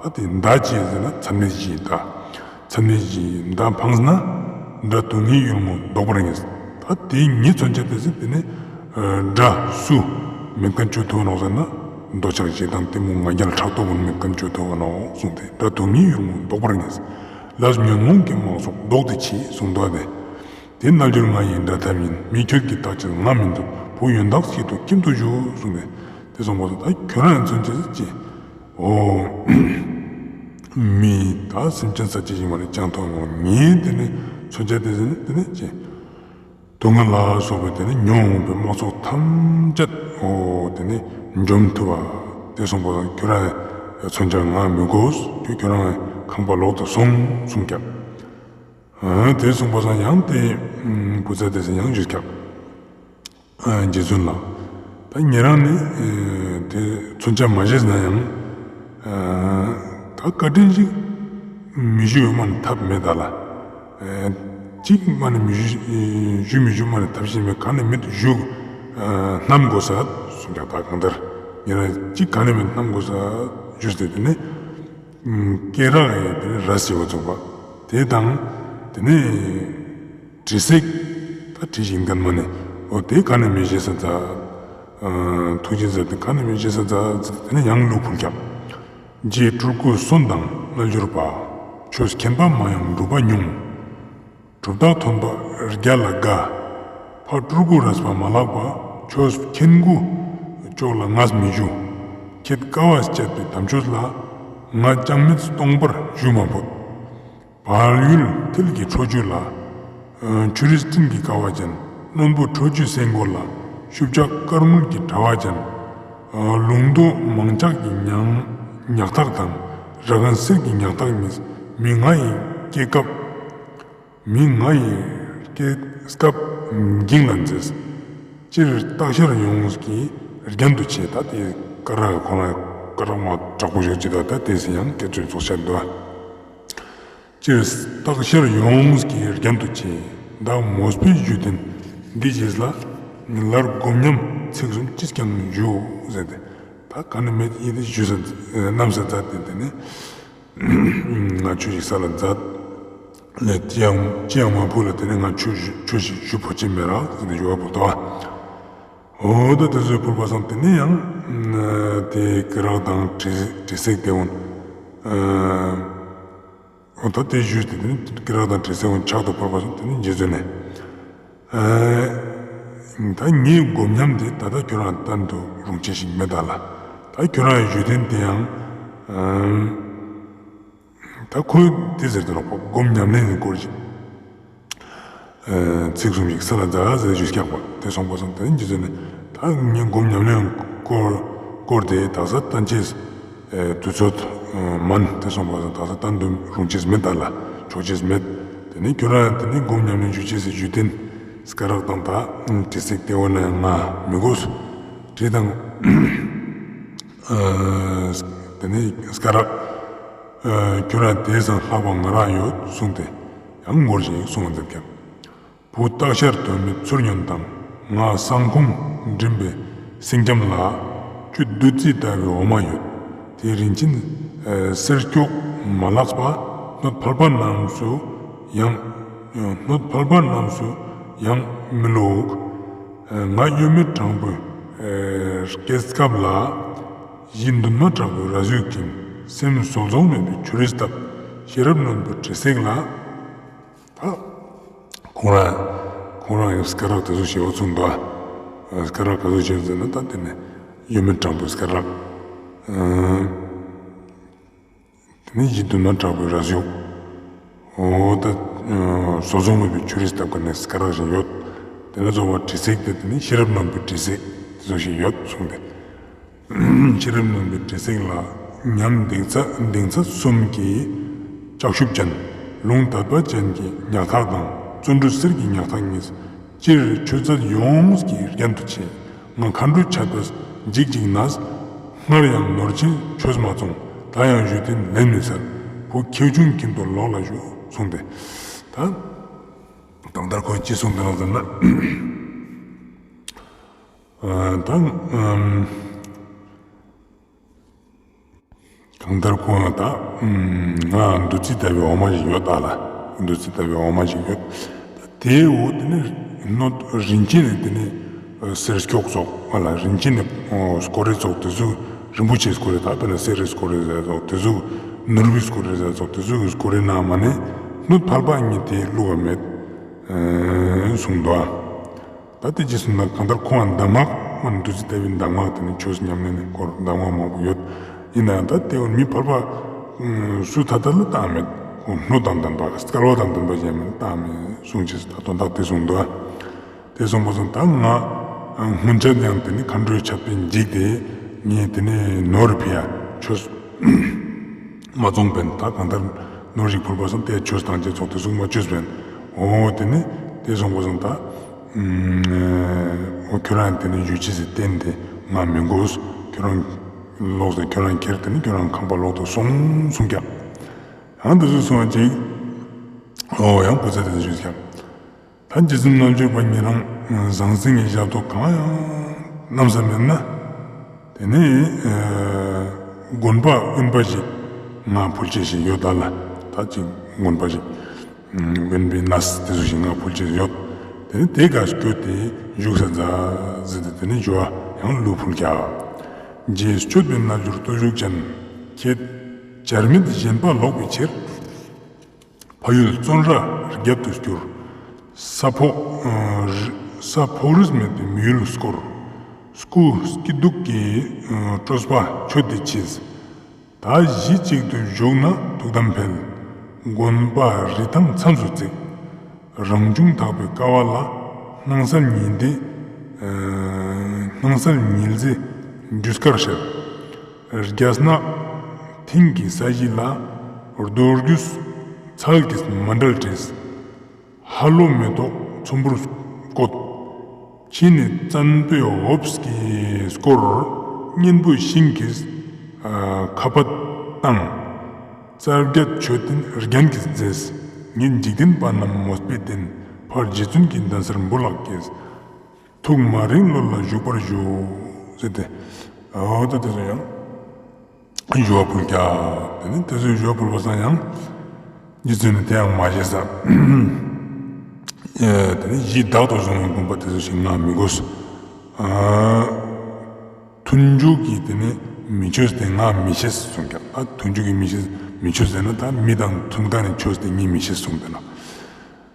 ད་དེ་མདའ་ཅི་ཟེར་ན་ཚད་མེད་བཞིའི་མདའ། ཚད་མེད་བཞིའི་མདའ་འཕངས་ན། དགྲ་དོན་གཉེར་གཡུལ་ངོ་བཟློག་པར་ངེས། ད་དེ་ངའི་མཚོན་ཆ་དེ་ཟེར་དེ་ནི་དགྲ་སུ་མེད་མཁན་བཅོ་ཐུབ་ནོག་ཟེར་ན། འདོད་ཆགས་ཞེ་སྡང་གཏི་མུག་ང་རྒྱལ་ཕྲག་དོག་གུན་མེད་མཁན་བཅོ་ཐུབ་ནོག་གསུངས་ཏེ། དགྲ་དོན་གཉེར་གཡུལ་ངོ་བཟློག་པར་ངེས། ལས་ཉོན་མོངས་ཀྱི་དམག་ཚོགས་བཟློག་སྟེ་མཆིས་གསུངས་འདུག་སྟེ། དེ་རྣལ་འབྱོར་ང་ཡི་དགྲ་ཐབས་ཡིན། མི་ཁྱོད་ཀྱིས་བརྟག་ཕྱིར་ང་མི་འཛུགས། བུ་ཡོན་བདག་སྐྱིད་དུ་ཁྱིམ་དུ་བཞུགས་གསུངས་ཏེ། དེ་གསུངས་པ་ད་ཁྱོད་རང་མཚོན་ཆ་ཅི། འོ། མི་ད་སེམས་ཅན་ས་ཅི་ཞིག་མ་ནི་ཅང་ཐོག་ངོ་ངའི་དེ་ནི་མཚོན་ཆ་དེ་ཟེར་ནི་དེ་ནི་ཅི། སྡུག་བསྔལ་ལ་སོགས་པའི་དེ་ནི་མྱོང་འོང་པའི་དམག་ཚོགས་ཐམས་ཅད་འོ་དེ་ནི་འཇོམས་ཐུབ་པ། དེ་གསུངས་པ་ད་ཁྱོད་རང་མཚོན་ཆ་ང་མི་དགོས། ཁྱོད་ཁྱོད་རང་ཁང་པ་ལོག་ཏུ་སོང་གསུངས་ཀྱག་ཨ་དེ་གསུངས་པ་སང་ཡང་དེ་བུ་ཚ་དེ་ཚེ་ཡང་ཞུས་ཀྱག་ཨ་རྗེ་བཙུན་ལགས། ད་ཉེ་རང་ནི་ཨ་དེ་མཚོན་ཆ་མ་བཞེས་ན་ཡང་ཨ་ད་བཀའ་དྲིན་ཞིག་མི་ཞུ་མ་ནི་ཐབས་མེད་ད་ལ། ཨ་གཅིག་མ་ནི་མི་ཞུ་ཞུ་མི་ཞུ་མ་ནི་ཐབས་ཤེས་མེད། ག་ནི་མེད་ཞུ་ཨ་བསྣམས་དགོས་ས་གསུངས་ཀྱག་ད་གང་ལྟར་ཉེ་རང་གཅིག་ག་ནི་མེད་བསྣམས་དགོས་ས་ཞུས་ཏེ་དེ་ནི། སྐེ་རགས་ཡི་དེ་ནི་རས་ཞེས་པ་ཚུགས་པ། དེ་དང་དེ་ནི་དྲི་བསིལ། ད་དྲི་ཞིང་ལྡན་མ་ནི་འོ་དེ་ག་ནི་མི་བཞེས་ས་མཛད། ཐུགས་རྗེ་མཛད་དེ་ག་ནི་མི་བཞེས་ས་མཛད་དེ་ནི་ཡང་གླུ་ཕུལ་ཀྱག་རྗེ་སྤྲུལ་སྐུ་གསོན་དང་རྣལ་འབྱོར་པ། ཆོས་མཁྱེན་པ་མ་ཡེངས་སྒྲུབ་པ་མྱོང་། གྲུབ་རྟགས་ཐོན་པ་བརྒྱ་ལ་དགའ། ཕ་སྤྲུལ་སྐུ་རས་པ་མ་ལགས་པ། ཆོས་མཁྱེན་དགུ་ཅོག་ལ་ངས་མི་ཞུ། ཁྱེད་དཀའ་བ་སྤྱད་པའི་དམ་ཆོས་ལ། ང་ཅང་མེད་སྟོང་པར་ཞུ་མ་ཕོད། བལ་ཡུལ་མཐིལ་གྱི་ཁྲོ་ཆུ་ལ། ཆུ་རིས་སྤྲིན་གྱི་ཀ་བ་ཅན། རྣོན་པོ་ཁྲོ་ཆུའི་སེང་མགོ་ལ། ཤུབས་ཆག་དཀར་དངུལ་གྱི་དྲ་བ་ཅན། ལུང་རྡོ་མང་ལྕགས་ཀྱི་ཉག་ཉག་ཐག་དང་། ར་གན་གསེར་གྱི་ཉག་ཐག་ཉིས། མི་ང་ཡི་སྐེད་སྐབས། མི་ང་ཡི་སྐེད་སྐབས་འགྱིང་ལ་མཛེས། སྤྱིར་སྟག་ཤར་ཡོངས་ཀྱི་རྒྱན་དུ་ཆེ། ད་དེ་སྐ་རགས་ཁོ་ན་སྐ་རགས་མ་དྲག་པོ་ཞིག་ཅི་ད་ད་དེ་སི་ཡང་སྐད་ཅིག་ཚོགས་ཤར་འདུག་སྤྱིར་སྟག་ཤར་ཡོངས་ཀྱི་རྒྱན་དུ་ཆེ། བདག་མོས་པའི་བརྒྱུད་ལྡན་འདི་རྗེས་ལ། ལར་སྒོམ་ཉམས་ཚིག་གསུམ་ཅི་ཀྱང་ཞུ་ཟེར་ཏེ། ད་ག་ནི་མེད་ཡིན་ཏེ་ཞུ་ས་རྣམ་ས་མཛད་དེ་དེ་ནི། ང་ཆོས་ཤིག་ས་ལ་མཛད། ལས་ཅི་ཡང་ཅི་ཡང་མ་ཕུལ་ལ་དེ་ནི་ང་ཆོས་ཤིག་ཆོས་ཤིག་ཞུ་ཕོད་ཅི་མེད་རག་ཟེར་ཏེ་ཞུ་བ་ཕུལ་ཏོ། འོ་ད་དེ་ཚོས་ཕུལ་བ་སང་དེ་ནི་ཡང་དེ་སྐེ་རགས་དང་དྲི་དྲི་བསིལ་དེ་འོན། འོ་ད་དེ་ཞུས་ཏེ་དེ་ནི་སྐེ་རགས་དང་དྲི་བསིལ་འོན་ཕྱག་ཏུ་ཕུལ་བ་སང་དེ་ནི་རྗེ་བཙུན་ནས། ཨ་ད་ངའི་སྒོམ་ཉམས་དེ་ད་ལྟ་ཁྱོད་རང་བསྟན་དུ་རུང་ཆེ་ཞིག་མེད་ད་ལ། ད་ཁྱོད་རང་ཡི་བརྒྱུད་ལྡན་དེ་ཡང་ཨ་ད་ཁོས་དེ་ཟེར་དུ་ནོག་པ། སྒོམ་ཉམས་ལེན་གྱི་སྐོར་ཞིག་ཨ་ཚིག་གསུམ་ཞིག་ས་ལ་མཛད་ཟེར་ཞུས་ཀྱག་པ། དེ་གསུངས་པ་སང་དེ་ནི་རྗེ་བཙུན་ནས་ད་ངའི་སྒོམ་ཉམས་ལེན་སྐོར་སྐོར་དེ་དག་ས་བསྟན་ཅེས་དུས་ཚོད་མན། དེ་གསུངས་པ་སང་དག་ས་བསྟན་དུ་རུང་ཅེས་མེད་ད་ལ། ཆོག་ཅེས་མེད། དེ་ནི་ཁྱོད་རང་དེ་ནི་སྒོམ་ཉམས་ལེན་ཞུ་ཅེས་སི་བརྒྱུད་ལྡན་སྐ་རགས་དང་ད་དྲི་བསིལ་དེ་འོ་ན་ང་མི་དགོས། དྲི་དང་ཨ་དེ་ནི་སྐ་རགས་ཨ་ཁྱོད་རང་དེ་སང་ལྷག་པ་ང་རང་ཡོད་གསུངས་ཏེ་ཡང་མགུར་ཞིག་གསུངས་པ་མཛད་ཀྱག་བུ་སྟག་ཤར་དོན་མེད་ཚུར་ཉོན་དང་། ང་སང་ཁུང་འགྲིམ་པའི་སེང་ལྕམ་ལ། ཁྱོད་བདུད་རྩི་ལྟ་བུའི་འོ་མ་ཡོད། དེ་རིན་ཆེན་ཨ་གསེར་སྐྱོགས་མ་ལགས་པ། སྣོད་ཕལ་པ་རྣམས་སུ་ཡང་། སྣོད་ཕལ་པ་རྣམས་སུ་ཡང་མི་བླུག། ང་གཡོ་མེད་དྲང་པོའི་སྐྱེས་སྐབས་ལ། གཞི་འདུན་མ་དྲག་པོའི་རྭ་ཟུག་ཅན། སེམས་བཟོ་ཚོང་མེད་པའི་ཆུ་རིས་ལྟ་བུ། ཤེས་རབ་རྣོན་པོའི་དྲི་བསེང་ལ། ད་ཁོང་རང་ཁོང་རང་གི་སྐ་རགས་དེ་ཚོ་ཞིག་ཡོད་གསུངས་འདུག། སྐ་རགས་ག་ཚོད་ཅིག་ཟེར་ན་ད་དེ་ནི་གཡོ་མེད་དྲང་པོའི་སྐ་རགས། དེ་ནས་གཞི་འདུན་མ་དྲག་པོའི་རྭ་ཟུག། འོ་ད་བཟོ་ཚོང་མེད་པའི་ཆུ་རིས་ལྟ་བུ་ནི་སྐ་རགས་ཤིག་ཡོད། དེ་ལ་སོགས་པ་དྲི་བསེང་དེ་དེ་ནི་ཤེས་རབ་རྣོན་པོའི་དྲི་བསེང་དེ་ཚོ་ཞིག་ཡོད་གསུངས་ཏེ། ཤེས་རབ་རྣོན་པོའི་དྲི་བསེང་ལ། ཉམས་འདེགས་ཚད་འདེགས་ཚད་གསུམ་གྱི་ལྕགས་ཤུབས་ཅན། ལུང་དད་པ་ཅན་གྱི་ཉག་ཐག་དང་། བརྩོན་འགྲུས་གསེར་གྱི་ཉག་ཐག་གཉིས། སྤྱིར་ཆོས་ཚད་ཡོངས་ཀྱི་རྒྱན་དུ་ཆེ། ང་མཁའ་འགྲོའི་ཆད་པས་འཇིགས་འཇིགས་ནས། སྔར་ཡང་ནོར་ཆེན་ཆོས་མ་བཙོངས། ད་ཡང་བཞུད་དེ་ལན་མི་གསལ། བུ་ཁྱེའུ་ཆུང་ཁྱིམ་དུ་ལོག་ལ་བཞུགས་གསུངས་ཏེ། ད་གང་ལྟར་ཁོས་ཅི་གསུངས་འདུག་ཟེར་ན། ཨ་ད་ཨམ། གང་ལྟར་ཁོང་ལ་ད་ང་བདུད་རྩི་ལྟ་བུའི་འོ་མ་ཞིག་ཡོད་ད་ལ། བདུད་རྩི་ལྟ་བུའི་འོ་མ་ཞིག་ཡོད། ད་དེའི་འོ་དེ་ནི་སྣོད་རིན་ཆེན་ནི་དེ་ནི་གསེར་སྐྱོགས་ཙོགས་ཨ་ལ། རིན་ཆེན་ནི་སྐོར་རེ་ཙོགས་དེ་ཚོ་རིན་པོ་ཆེའི་སྐོར་རེ་ད་དཔེར་ན་གསེར་རི་སྐོར་རེ་ཟེར་ཙོགས་དེ་ཚོ་ནོར་བུའི་སྐོར་རེ་ཟེར་ཙོགས་དེ་ཚོ་གི་སྐོར་རེ་ནང་མ་ནི་སྣོད་ཕལ་པ་གཉིས་དེ་བླུགས་པ་མེད་གསུངས་འདུག་ཨ། ད་དེ་རྗེས་སུ་ན་གང་ལྟར་ཁོང་ལ་གདམས་ངག་མ་ནི་བདུད་རྩི་ལྟ་བུའི་གདམས་ངག་དེ་ནི་ཆོས་ཉམས་ལེན་ནི་སྐོར་གདམས་ངག་མང་པོ་ཡོད། ཡིན་ནའང་ད་དེ་བོ་མི་ཕལ་པ་སུ་ད་ལྟ་ལ་བཏང་མེད། ཁོང་སྣོད་དང་ལྡན་པ་སྐལ་བ་དང་ལྡན་པ་ཞིག་ཡིན་ན་བཏང་མེད་གསུངས་ཅེས་ད་དོན་དག་དེ་གསུངས་འདུག། དེ་གསུངས་པ་སོང་ད་ང་སྔོན་ཆད་ཡང་དེ་ནི་མཁའ་འགྲོའི་ཆད་པས་འཇིགས་ཏེ་ངས་དེ་ནི་ནོར་ཕི་ཡ་ཆོས་མ་བཙོངས་པས་ད་གང་ལྟར་ནོར་ཞིག་ཕུལ་པ་སོང་དེ་ཆོས་དང་བཅས་ཚོགས་དེ་གསུང་མ་བཅོས་པས། འོ་དེ་ནི་དེ་གསུངས་པ་སོང་ད། འོ་ཁྱོད་རང་དེ་ནི་ཡུལ་ཅི་ཟེར་བསྟན་ཏེ་ང་མི་དགོས། ཁྱོད་རང་ལོག་ཟེར་ཁྱོད་རང་ཁྱེར་དེ་ནི་ཁྱོད་རང་ཁང་པ་ལོག་ཏུ་སོང་གསུངས་ཀྱང་། ཡང་དེ་ཚོ་གསུངས་པ་ཅིག། འོ་ཡང་བུ་ཚ་དེ་ཚོ་ཞུས་ཀྱང་། ད་རྗེ་བཙུན་རྣལ་འབྱོར་པ་ཉེ་རང་ཟང་ཟིང་གི་ཞབས་ཏོག་གང་ཡང་གནང་ས་མེད་ན། དེ་ནི་དགོན་པ་དབེན་པ་ཞིག་ང་ཕུལ་ཆེད་ཞིག་ཡོད་ད་ལ། ད་ཅིག་དགོན་པ་ཞིག་དབེན་པའི་གནས་དེ་ཚོ་ཞིག་ང་ཕུལ་ཆེད་ཡོད། དེ་ནི་དེ་ག་སྐྱོད་དེ་བཞུགས་ས་མཛད་ཟེར་ཏེ་དེ་ནི་ཞུ་བ་ཡང་གླུ་ཕུལ་ཀྱག། རྗེས་སྤྱོད་པའི་རྣལ་འབྱོར་བརྟུལ་ཞུགས་ཅན། ཁྱེད་བྱར་མེད་ཞེན་པ་ལོག་པའི་ཕྱིར། ཕ་ཡུལ་བཙོན་ར་རྒྱབ་ཏུ་བསྐྱུར། ས་ཕོ་ཨ་རི་ས་ཕོ་རིས་མེད་པའི་མི་ཡུལ་བསྐོར། སྐུ་སྐྱིད་སྡུག་གི་ཨ་སྤྲོས་པ་ཆོད་དེ་མཆིས། ད་གཞི་གཅིག་ཏུ་བཞུགས་ན་ཐུགས་དམ་འཕེལ། དགོན་པ་རི་ཐང་མཚམས་སུ་བརྩིགས། རང་བྱུང་དག་པའི་ཀ་བ་ལ། སྣང་གསལ་ཉི་ཟླའི་ཨ་སྣང་གསལ་ཉི་ཟླའི་རྒྱུ་སྐར་ཤར། རྒྱ་ནག་མཐིང་གི་ས་གཞི་ལ། རྡོ་རྒྱུས་ཚལ་གྱིས་མཎྜལ་བྲིས། ཧ་ལོ་མེ་ཏོག་ཚོམ་བུར་བཀོད། ཕྱི་ནས་བཙན་པོའི་འོབས་ཀྱིས་བསྐོར། གཉན་པོའི་ཤིང་གིས་ཨ་ཁ་པད་བཏང་། རྩྭ་བརྒྱད་མཆོད་རྟེན་རྒྱན་གྱིས་མཛེས། ངེད་འཇིག་རྟེན་པ་རྣམས་མོས་པའི་རྟེན། ཕར་རྗེ་བཙུན་གྱི་གདན་སར་འབུལ་ལགས་ཀྱིས། ཐུགས་མ་རིང་ལོ་ལ་བཞུགས་པར་ཞུ། ཟེར་ཏེ། འོ་ད་དེ་ཚོ་ཡང་ཞུ་བ་ཕུལ་ཀྱག། དེ་ནི་དེ་ཚོའི་ཞུ་བ་ཕུལ་བ་སང་ཡང་རྗེ་བཙུན་ནི་དེ་ཡང་མ་བཞེས་ས། ཨེ་དེ་ནི་གཞི་བདག་ཏུ་བཟུང་བའི་དགོན་པ་དེ་ཚོ་ཞིག་ང་མི་དགོས། ཨ་མཐུན་འཇུག་གི་དེ་ནི་མི་ཆོས་དེ་ང་མི་ཤེས་གསུངས་ཀྱག། ཨ་མཐུན་འཇུག་གི་མི་ཤེས་མི་ཆོས་ཟེར་ན་ད་མི་དང་མཐུན་ཁ་ནི་ཆོས་དེ་ངས་མི་ཤེས་གསུངས་ཏེ་ན།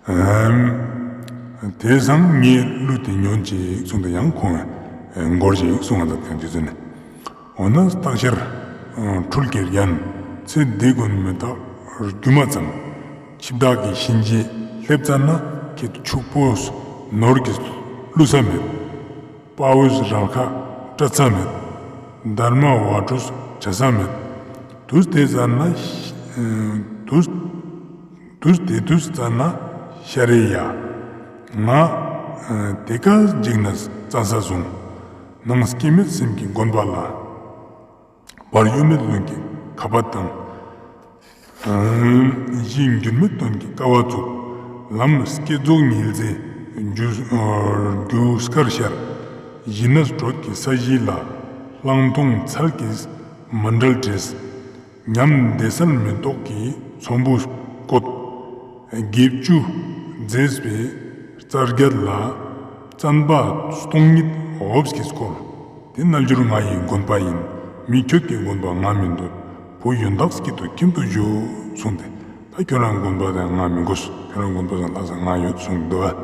ཨམ། དེ་སང་ངས་གླུ་དེ་ཉོན་ཅིག་གསུངས་ཏེ་ཡང་ཁོང་ངས་མགུར་ཅིག་གསུངས་པ་དང་དེ་ཚོ་ནི། འོ་ན་སྟག་ཤར་འཕྲུལ་གྱི་རྒྱན། ཚེ་འདི་ཀུན་མི་རྟག་སྒྱུ་མ་ཙམ། འཆི་བདག་གི་གཤིན་རྗེ་སླེབས་ཙ་ན། ཁྱེད་ཕྱུག་པོ་ནོར་གྱིས་བསླུ་ས་མེད། དཔའ་བོས་རལ་ཁ་སྤྲད་ས་མེད། སྡར་མ་བ་ཕྲུགས་བྱ་ས་མེད། དུས་དེ་ཙ་ན་ཨ་དུས་དུས་དེ་དུས་ཙ་ན་ཤ་རེ་ཡ། ང་ཨ་དེ་ཀ་འཇིགས་ནས་བཙན་ས་བཟུང་། ནང་སྐྱེ་མེད་སེམས་ཀྱི་དགོན་པ་ལ། བར་གཡོ་མེད་ལུང་གི་ཁ་པ་དང་། གཞི་འགྱུར་མེད་དོན་གྱི་ཀ་བ་བཙུགས། ལམ་བསྐྱེད་རྫོགས་ཉི་ཟླའི་རྒྱུ་རྒྱུ་སྐར་ཤར། གཞི་གནས་དྲོད་ཀྱི་ས་གཞི་ལ། གླང་མཐོང་ཚལ་གྱིས་མཎྜལ་བྲིས། ཉམས་བདེ་གསལ་མེ་ཏོག་གི་ ཚོམ་བུ་བཀོད། བརྒྱད་ཅུ་མཛེས་པའི་རྩྭ་རྒྱལ་ལ། བཙན་པ་སྟོང་ཉིད་འོབས་ཀྱིས་བསྐོར། དེ་རྣལ་འབྱོར་ང་ཡི་དགོན་པ་ཡིན། མི་ཁྱོད་ཀྱི་དགོན་པ་ང་མི་འདོད། བུ་ཡོན་བདག་སྐྱིད་དུ་ཁྱིམ་དུ་བཞུགས་གསུངས་ཏེ། ད་ཁྱོད་རང་དགོན་པ་དང་ང་མི་དགོས། ཁྱོད་རང་དགོན་པ་དང་ལྷ་ས་ང་ཡོད་གསུངས་འདུག་པ།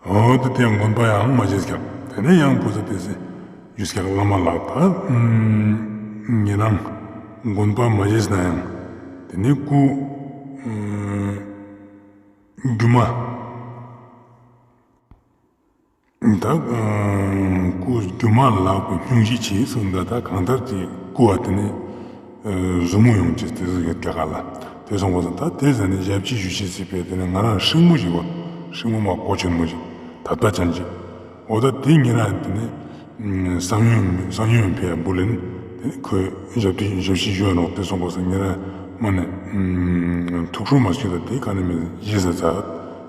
འོ་དེ་དེ་ཡང་དགོན་པ་ཡང་མ་བྱེད་ཀྱག་དེ་ནས་ཡང་བུ་ཚ་དེ་སེ་ཞུས་ཀྱག་བླ་མ་ལགས། ད་ཉེ་རང་དགོན་པ་མ་བྱེད་ན་ཡང་དེ་ནས་སྐུ་སྒྱུ་མ། ད་སྐུ་སྒྱུ་མ་ལགས་པའི་སྙུང་གཞི་ཆེ་གསུངས་འདུག་ད་གང་ལྟར་གྱི་སྐུ་བ་དེ་ནས་ཟུར་མོ་ཡོང་ཅེས་དེ་ཟུར་ཡོད་ཀྱག་ག་ལ། དེ་སོང་པ་སང་ད་དེ་ཟ་ནས་ཞབས་ཕྱི་ཞུ་ཤེས་སྲིད་པས། དེ་ནས་ང་རང་སྲིང་མོ་ཞིག་བ། སྲིང་མོ་མ་གོ་ཆེན་མོ་ཞིག་དད་པ་ཅན་ཞིག་འོ་ད་དེ་ཉེ་རང་དེ་ནས་བསམ་ཡོད་བསམ་ཡོད་ཕེ་བུ་ལེན། དེ་ནས་ཁོས་ཞབས་ཕྱི་ཞབས་ཕྱི་ཞུ་ཡ་ནོག་དེ་སོང་པ་སང་ཉེ་རང་མ་ནས་ཐུགས་སྲོག་མ་ཞུ་ད་དེ་ག་ནས་མི་ཞེས་ས་ཚ།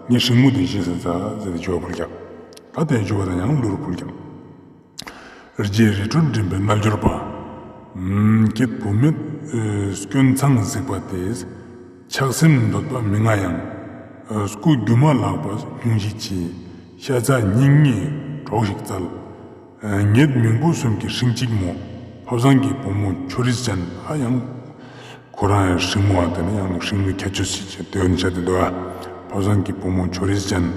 ངའི་སྲིང་མོ་དེ་ཞེས་ས་ཚ་ཟེར་ཏེ་ཞུ་བ་ཕུལ་ཀྱག་ད་དེ་ཞུ་བ་དང་ཡང་གླུ་རུ་ཕུལ་ཀྱག་རྗེ་རི་ཁྲོད་འགྲིམ་པའི་རྣལ་འབྱོར་པ། ཀྱེ་བུད་མེད་སྐྱོན་མཚང་གཟིགས་པ་དེས། ཆགས་སེམས་འདོད་པ་མི་མངའ་ཡང་། སྐུ་སྒྱུ་མ་ལགས་པ་སྙུང་གཞི་ཆེ། ཤ་ཚ་སྙིང་ཉེ་གྲོགས་ཤིག་བཙལ། ཉེ་མིང་པོ་གསུམ་གྱི་སྲིང་གཅིག་མོ། ཕོ་བཟང་གི་བུ་མོ་ཆོ་རིས་ཅན། ཨ་ཡང་ཁོ་རང་ཡང་སྲིང་མོ་བ་དེ་ནི་ཡང་སྲིང་མོའི་ཁྱད་ཆོས་ཤིག་ཅེས་དེ་འོན་ཆ་དེ་འདུག་ཨ། ཕོ་བཟང་གི་བུ་མོ་ཆོ་རིས་ཅན།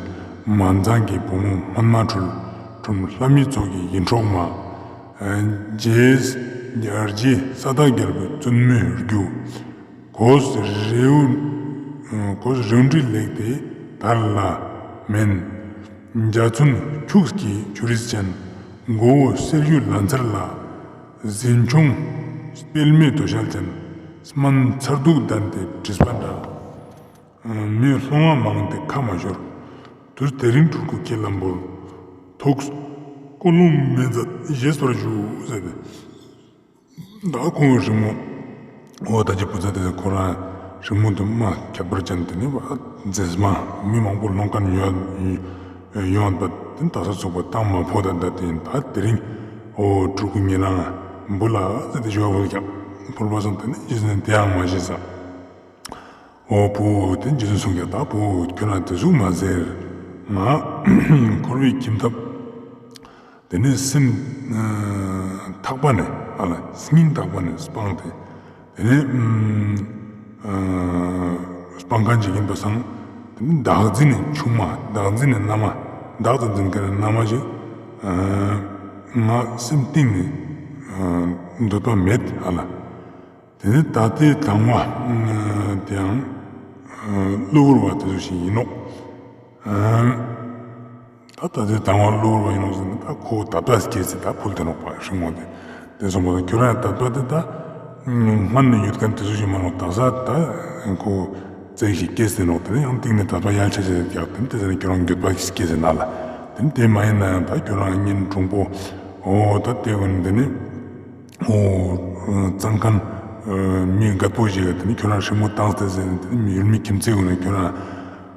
མ་ཚང་གི་བུ་མོ་སྨན་མ་འཁྲུལ། ཁྲོམ་ལྷ་མི་ཚོགས་ཀྱི་ཡིད་འཕྲོག་མ། རྗེས་རྗེ་ས་བདག་རྒྱལ་པོའི་བཙུན་མོའི་རྒྱུ། གོས་རེའུ་གོས་རེའུ་འབྲི་ལེགས་ཏེ་དར་ལ་མེན། འཇའ་ཚོན་ཁྱུགས་ཀྱི་ཆོ་རིས་ཅན། མགོ་བོ་གསེར་གཡུ་ལན་ཚར་ལ། གཟིམ་ཆུང་སྤེལ་མའི་དོ་ཤལ་ཅན། སྨན་མཚར་སྡུག་ལྡན་ཏེ་བྲིས་པ་འདྲ། མི་སློང་བ་མང་སྟེ་ཁ་མ་ཤོར། དུས་དེ་རིང་སྤྲུལ་སྐུ་ཁྱེད་ལ་འབུལ། ཐུགས་ཀོ་ལོང་མེ་མཛད་བཞེས་སོར་ཞུ་ཟེར་ཏེ། ད་ཁོང་གི་སྲིང་མོ། འོ་ད་ཅི་བུ་ཚ་དེ་ཁོ་རང་སྲིང་མོ་དེ་མ་ཁྱད་པར་ཅན་དེ་ནི་མཛེས་མ་མི་མང་པོ་སློང་མཁན་ཡོད་ཡོད་པ་དེ་ད་ས་ཚུགས་པ་བཏང་མ་ཕོད་ད་ད་དེ་ཡིན། ད་དེ་རིང་འོ་སྤྲུལ་སྐུ་ཉེ་རང་འབུལ་ལ་ཟེར་ཏེ་ཞུ་བ་ཕུལ་ཀྱག་ཕུལ་བ་སང་དེ་ནི་ཅི་ཟེར་ན་དེ་ཡང་མ་ཤེས་ས། འོ་བུ་དེ་རྗེ་བཙུན་གསུངས་ཀྱག་ད་བུ་ཁྱོད་རང་དེ་ཟུག་མ་ཟེར། ང་འཁོར་བའི་ཁྱིམ་ཐབ། དེ་ནས་སེམས་ཐག་པ་ནས་ཨ་ལ་སྙིང་ཐག་པ་ནས་སྤངས་ཏེ། དེ་ནས་སྤང་མཁན་ཅིག་ཡིན་པ་སང་། དེ་ནས་བདག་འཛིན་ནི་ཆུང་མ་བདག་འཛིན་ནི་མནའ་མ་བདག་ཏུ་འཛིན་མཁན་ནི་མནའ་མ་ཞིག་ང་སེམས་གཏིང་ནས་འདོད་པ་མེད་ཨ་ལ། དེ་ནས་ད་ལྟའི་དང་བ་དེའང་གློ་བུར་བ་དེ་ཚོ་ཞིག་ཡིན་ནོག་ད་ད་ལྟའི་དང་བ་གློ་བུར་བ་ཡིན་ནོག་ཟེར་ན་ད་ཁོ་ད་ལྟ་སྐྱེས་ཚེ་ད་ཕུལ་ཏེ་ནོག་པ་སྲིང་མོ་དེ། དེ་སོང་པ་ད་ཁྱོད་རང་ད་ལྟ་དེ་ད་སྔར་ནས་ཡོད་མཁན་དེ་ཚོ་ཞིག་མ་ནོག་ད་ས་ད་ཁོ་རྩེ་ཞིག་སྐྱེས་ཏེ་ནོག་དེ་ནས་ཡང་གཏིང་ནས་ད་ལྟ་ཡལ་ཆ་ཆ་ཡག་དེ་ནས་དེ་ཟེར་ན་ཁྱོད་རང་འགྱོད་པ་སྐྱེས་ཟེར་ན་ལ། དེ་ནས་དེ་མ་ཡིན་ན་ཡང་ད་ཁྱོད་རང་གཉེན་དྲུང་པོ་འོ་ད་དེ་འོན་དེ་ནས། འོ། གཙང་ཁང་། མི་རྒད་པོ་ཞིག་ག་དེ་ནི་ཁྱོད་རང་སྲིང་མོ་བཏང་སྟེ་ཟེར་ནས་དེ་ནི་ཡུལ་མི་ཁྱིམ་མཚེས་ཀུན་ནས་ཁྱོད་རང་།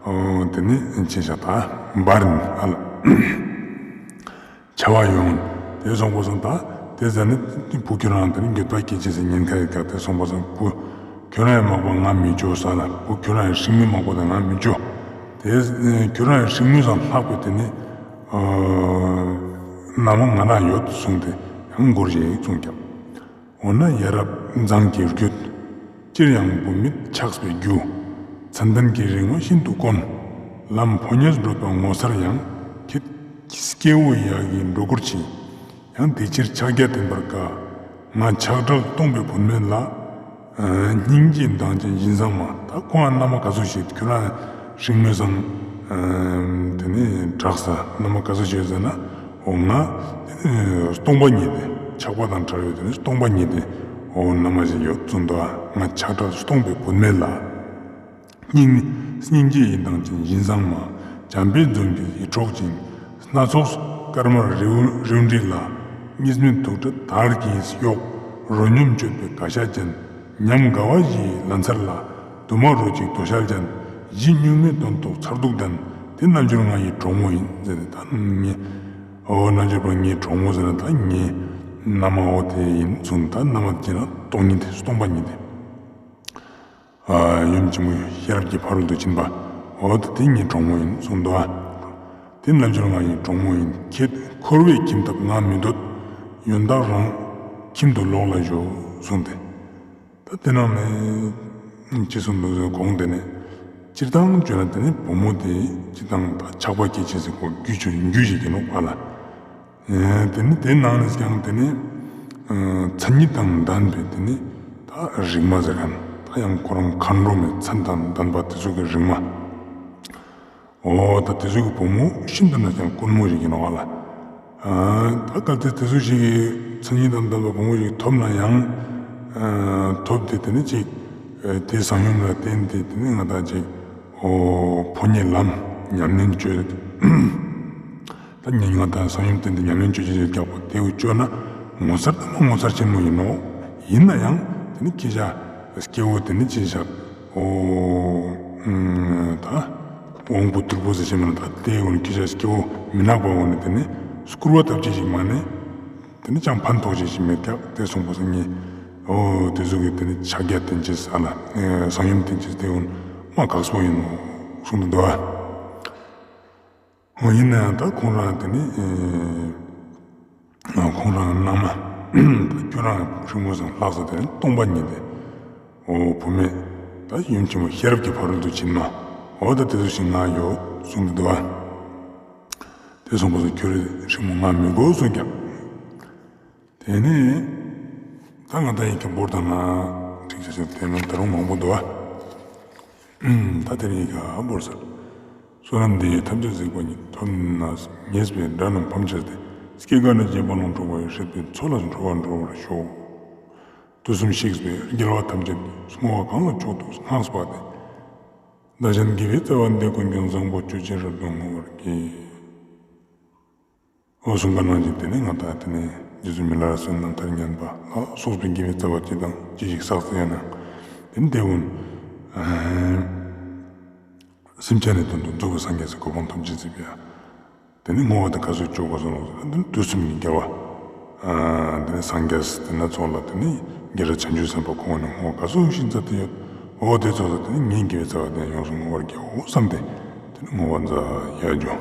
འོ་དེ་ནི་ཅི་བྱ་ད་འབར་ནས་ཨ་ལ། བྱ་བ་ཡོང་། དེ་སོང་པ་སང་ད་དེ་ཟ་ནི་བུ་ཁྱོད་རང་དེ་ནི་འགྱོད་པ་སྐྱེ་ཅེས་ཟེར་ཉེན་ཁ་ཡོད་ཀྱག་དེ་སོང་པ་སང་བུ་ཁྱོད་རང་ཡང་མག་པ་ང་མི་འཇོ་ས་ལ་བུ་ཁྱོད་རང་ཡང་སྲིང་མོའི་མག་པ་དང་ང་མི་འཇོ། དེ་ཁྱོད་རང་ཡང་སྲིང་མོའི་སང་ལྷག་པའི་དེ་ནི། མནའ་མ་ང་རང་ཡོད་གསུངས་ཏེ་ཡང་མགུར་ཞིག་གསུངས་ཀྱག་འོ་ན་ཡ་རབས་མཛངས་ཀྱི་རྒྱུད། སྤྱིར་ཡང་བུད་མེད་ཆགས་པའི་རྒྱུ། མཚན་ལྡན་གྱི་རིག་མ་ཤིན་ཏུ་དཀོན། ལམ་ཕོ་ཉས་བགྲོད་པ་ངོ་མཚར་ཡང་། ཁྱེད་སྐྱེ་བོ་ཡག་གི་འགྲོ་ཀུར་ཆེ། ཡང་དེ་ཕྱིར་ཕྱག་རྒྱ་བསྟེན་པར་དཀའ། ང་ཆགས་བྲལ་སྟོང་པའི་བུད་མེད་ལ། སྙིང་རྗེའི་མདངས་ཅན་བཞིན་བཟང་མ། ད་ཁོང་ང་མནའ་མ་ག་ཚོད་ཞིག་ཁྱོད་རང་སྲིང་མོའི་སང་། དེ་ནས་གྲགས་ས་མནའ་མ་ག་ཚོད་ཞིག་ཟེར་ན། འོ་ང་སྟོང་པ་ཉིད་དེ་ཆགས་པ་དང་བྲལ་བའི་དེ་ནི་སྟོང་པ་ཉིད་དེ་འོ་མནའ་མ་ཞིག་ཡོད་གསུངས་འདུག་ང་ཆགས་བྲལ་སྟོང་པའི་བུད་མེད་ལ། སྙིང་སྙིང་རྗེ་ཡི་མདངས་ཅན་བཞིན་བཟང་མ། བྱམས་པའི་འཛུམ་གྱིས་ཡིད་འཕྲོག་ཅིང་། སྣ་ཚོགས་སྐར་མར་རེའུ་རེའུ་འབྲི་ལ། གཉིས་མེད་ཐུགས་སྒྲ་དར་གྱིས་གཡོགས། རོ་སྙོམས་གཅོད་པའི་ག་ཤ་ཅན། ཉམས་དགའ་བ་བཞི་ཡི་ལན་ཚར་ལ། དུ་མ་རོ་གཅིག་དོ་ཤལ་ཅན། གཞི་གཉུག་མའི་དོན་རྟོགས་མཚར་སྡུག་ལྡན། དེ་རྣལ་འབྱོར་ང་ཡི་གྲོགས་མོ་ཡིན་ཟེར་ཏེ་ད་ངའི་འོ་རྣལ་འབྱོར་པ་ངའི་གྲོགས་མོ་ཟེར་ན་ད་ངའི་མནའ་མ་འོ་དེ་ཡིན་གསུངས། ད་མནའ་མ་ཅི་ན་སྟོང་ཉིད་དེ་སྟོང་པ་ཉིད་དེ། ཨ་ཡུམ་ཆེན་མོ་ཤེས་རབ་ཀྱི་ཕ་རོལ་ཏུ་ཕྱིན་པ། འོ་ད་དེ་ངའི་གྲོགས་མོ་ཡིན་གསུངས་འདུག་ཨ། དེ་རྣལ་འབྱོར་ང་ཡི་གྲོགས་མོ་ཡིན་ཁྱེད། འཁོར་བའི་ཁྱིམ་ཐབ་ང་མི་འདོད། ཡོན་བདག་རང་ཁྱིམ་དུ་ལོག་ལ་ཞོག་གསུངས་ཏེ། ད་དེ་ནང་ནས་ཅི་གསུངས་འདུག་ཟེར་གོང་དེ་ནས་སྤྱིར་བཏང་བརྗོད་ན་དེ་ནས་བུ་མོ་དེ་སྤྱིར་བཏང་ད་ཆགས་པ་སྐྱེ་ཅེས་ཟེར་གོ་རྒྱུ་ཆོས་རྒྱུ་ཞིག་ཡིན་ནོག་པ་ལ། ཨེ་དེ་ནི་དེ་ནང་ནས་ཀྱང་དེ་ནི་ཨ་མཚན་ཉིད་དང་ལྡན་པའི་དེ་ནི་ད་རིག་མ་ཟེར་མཁན་ད་ཡང་ཁོ་རང་མཁའ་འགྲོ་མའི་མཚན་དང་ལྡན་པ་དེ་ཚོ་གི་རིག་མ། འོ་ད་དེ་ཚོ་གི་བུ་མོ་ཤིན་ཏུ་ན་ཀྱང་དཀོན་མོ་ཞིག་ཡིན་ནོག་ལ། ཨ་ད་གལ་ཏེ་དེ་ཚོ་ཞིག་གི་མཚན་ཉིད་དང་ལྡན་པ་བུ་མོ་ཞིག་ཐོབ་ན་ཡང་ཨ་ཐོབ་སྟེ་དེ་ནི་ཅིག་ཨ་དེ་བཟང་ཡོམ་ལ་བརྟེན་ཏེ་དེ་ནི་ང་དང་ཅིག་འོ་ཕོ་ཉའི་ལམ་ཉམས་ལེན་བཅོས། ད་ཉིན་ང་དང་བཟང་ཡོམ་བརྟེན་ཏེ་ཉམས་ལེན་བཅོ་ཅེས་རྒྱག་པ་དེ་བོ་བཅོ་ན་ངོ་མཚར་དང་མ་ངོ་མཚར་ཆེན་མོ་ཡིན་ནོག། ཡིན་ན་ཡང་དེ་ནི་ཁྱེད་ཅག་སྐྱེ་བོ་དེ་ནི་ཅི་བྱ་འོ་ད་དབང་པོ་ཐུར་པོ་ཟེར་ཅེས་མ་ན་ད་དེ་བོ་ནི་ཁྱེད་ཅག་སྐྱེ་བོ་མི་ནག་པ་བོ་ནི་དེ་ནི་སྐུར་བ་བཏབ་ཅེས་ཞིག་མ་ནི་དེ་ནི་ཅང་ཕན་ཐོགས་ཅེས་ཞིག་མེད་ཀྱག་དེ་གསུངས་པ་སང་ཉིན་འོ་དེ་ཚོ་གི་དེ་ནི་ཕྱག་རྒྱ་བསྟེན་ཅེས་ཨ་ལ་བཟང་ཡོམ་བསྟེན་ཅེས་དེ་བོ་ནི་མ་དགའ་སོ་ཡིན་ནོག་གསུངས་འདུག་ཨ། འོ་ཡིན་ན་ཡང་ད་ཁོང་རང་དེ་ནི་ཨེ་ཁོང་རང་མནའ་མ་ད་ཁྱོད་རང་ཧྲིལ་མོ་སང་ལྷག་ས་དེ་ནི་སྟོང་པ་ཉིད་དེ་འོ་བུད་མེད་ད་ཡུམ་ཆེན་མོ་ཤེས་རབ་ཀྱི་ཕ་རོལ་ཏུ་ཕྱིན་མ་འོ་ད་དེ་ཚོ་ཞིག་ང་ཡོད་གསུངས་འདུག་ཨ། དེ་གསུངས་པ་སང་ཁྱོད་རང་ཧྲིལ་མོ་ང་མི་དགོས་གསུངས་ཀྱང་། དེ་ནས་ད་ང་དང་ཡི་གེ་འབོར་དང་ན་ཁྲིག་ཆ་ཆེ་དེ་ནི་ད་རུང་མང་པོ་འདུག་ཨ། ད་དེ་རིང་ཡི་གེ་འབོར་ས། བསོད་ནམས་འདི་ཡིས་ཐམས་ཅད་གཟིགས་པ་ཉིད། ཐོབ་ནས་ཉེས་པའི་དགྲ་རྣམས་ཕམ་བྱས་ཏེ། སྐྱེ་རྒ་ན་འཆིའི་རྦ་ཀློང་འཁྲུགས་པ་ཡི། སྲིད་པའི་མཚོ་ལས་འགྲོ་བ་སྒྲོལ་བར་ཤོག། དུས་གསུམ་གཤེགས་པའི་རྒྱལ་བ་ཐམས་ཅད་ཀྱིས། བསྔོ་བ་གང་ལ་མཆོག་ཏུ་བསྔགས་པ་དེས། བདག་གཞན་དགེ་བའི་རྩ་བ་འདི་ཀུན་ཀྱང་། བཟང་པོ་སྤྱོད་ཕྱིར་རབ་ཏུ་བསྔོ་བར་བགྱི། འོ་གསུངས་པ་ནང་བཞིན་དེ་ནས་ང་དང་དེ་ནས་རྗེ་བཙུན་མི་ལ་རས་པའི་རྣམ་ཐར་ཉན་པ་ལ་སོགས་པའི་དགེ་བའི་རྩ་བ་ཅི་དང་ཅི་ཞིག་བསགས་ཏེ་ཡོད་ན་དེ་ནི་དེ་བོ་ནི་སེམས་ཅན་ནི་དོན་དུ་རྫོགས་པའི་སངས་རྒྱས་སི་གོ་འཕང་ཐོབ་ཅེས་ཟེར་བ་ཡ། དེ་ནི་བསྔོ་བ་དེ་ག་ཚོད་ཅོ་དགོས་སོ་ནོ་ཟེར་ན་དེ་ནི་དུས་གསུམ་གྱི་རྒྱལ་བ། དེ་ནི་སངས་རྒྱས་དེ་ན་ཚོགས་ལ་དེ་ནི་རྒྱལ་སྲས་བྱང་ཆུབ་སེམས་དཔའ་ཁོང་ནི་བསྔོ་བ་ག་ཚོད་ཤིན་ཙམ་དེ་ཡོད། འོ་དེ་ཚོགས་ལ་དེ་ནི་ངའི་དགེ་བའི་རྩ་བ་དེ་ཡོངས་སུ་བསྔོ་བར་བགྱིའོ་བསམ་སྟེ་དེ་ནི་བསྔོ་བ་མཛད་ཡ་འཇོ།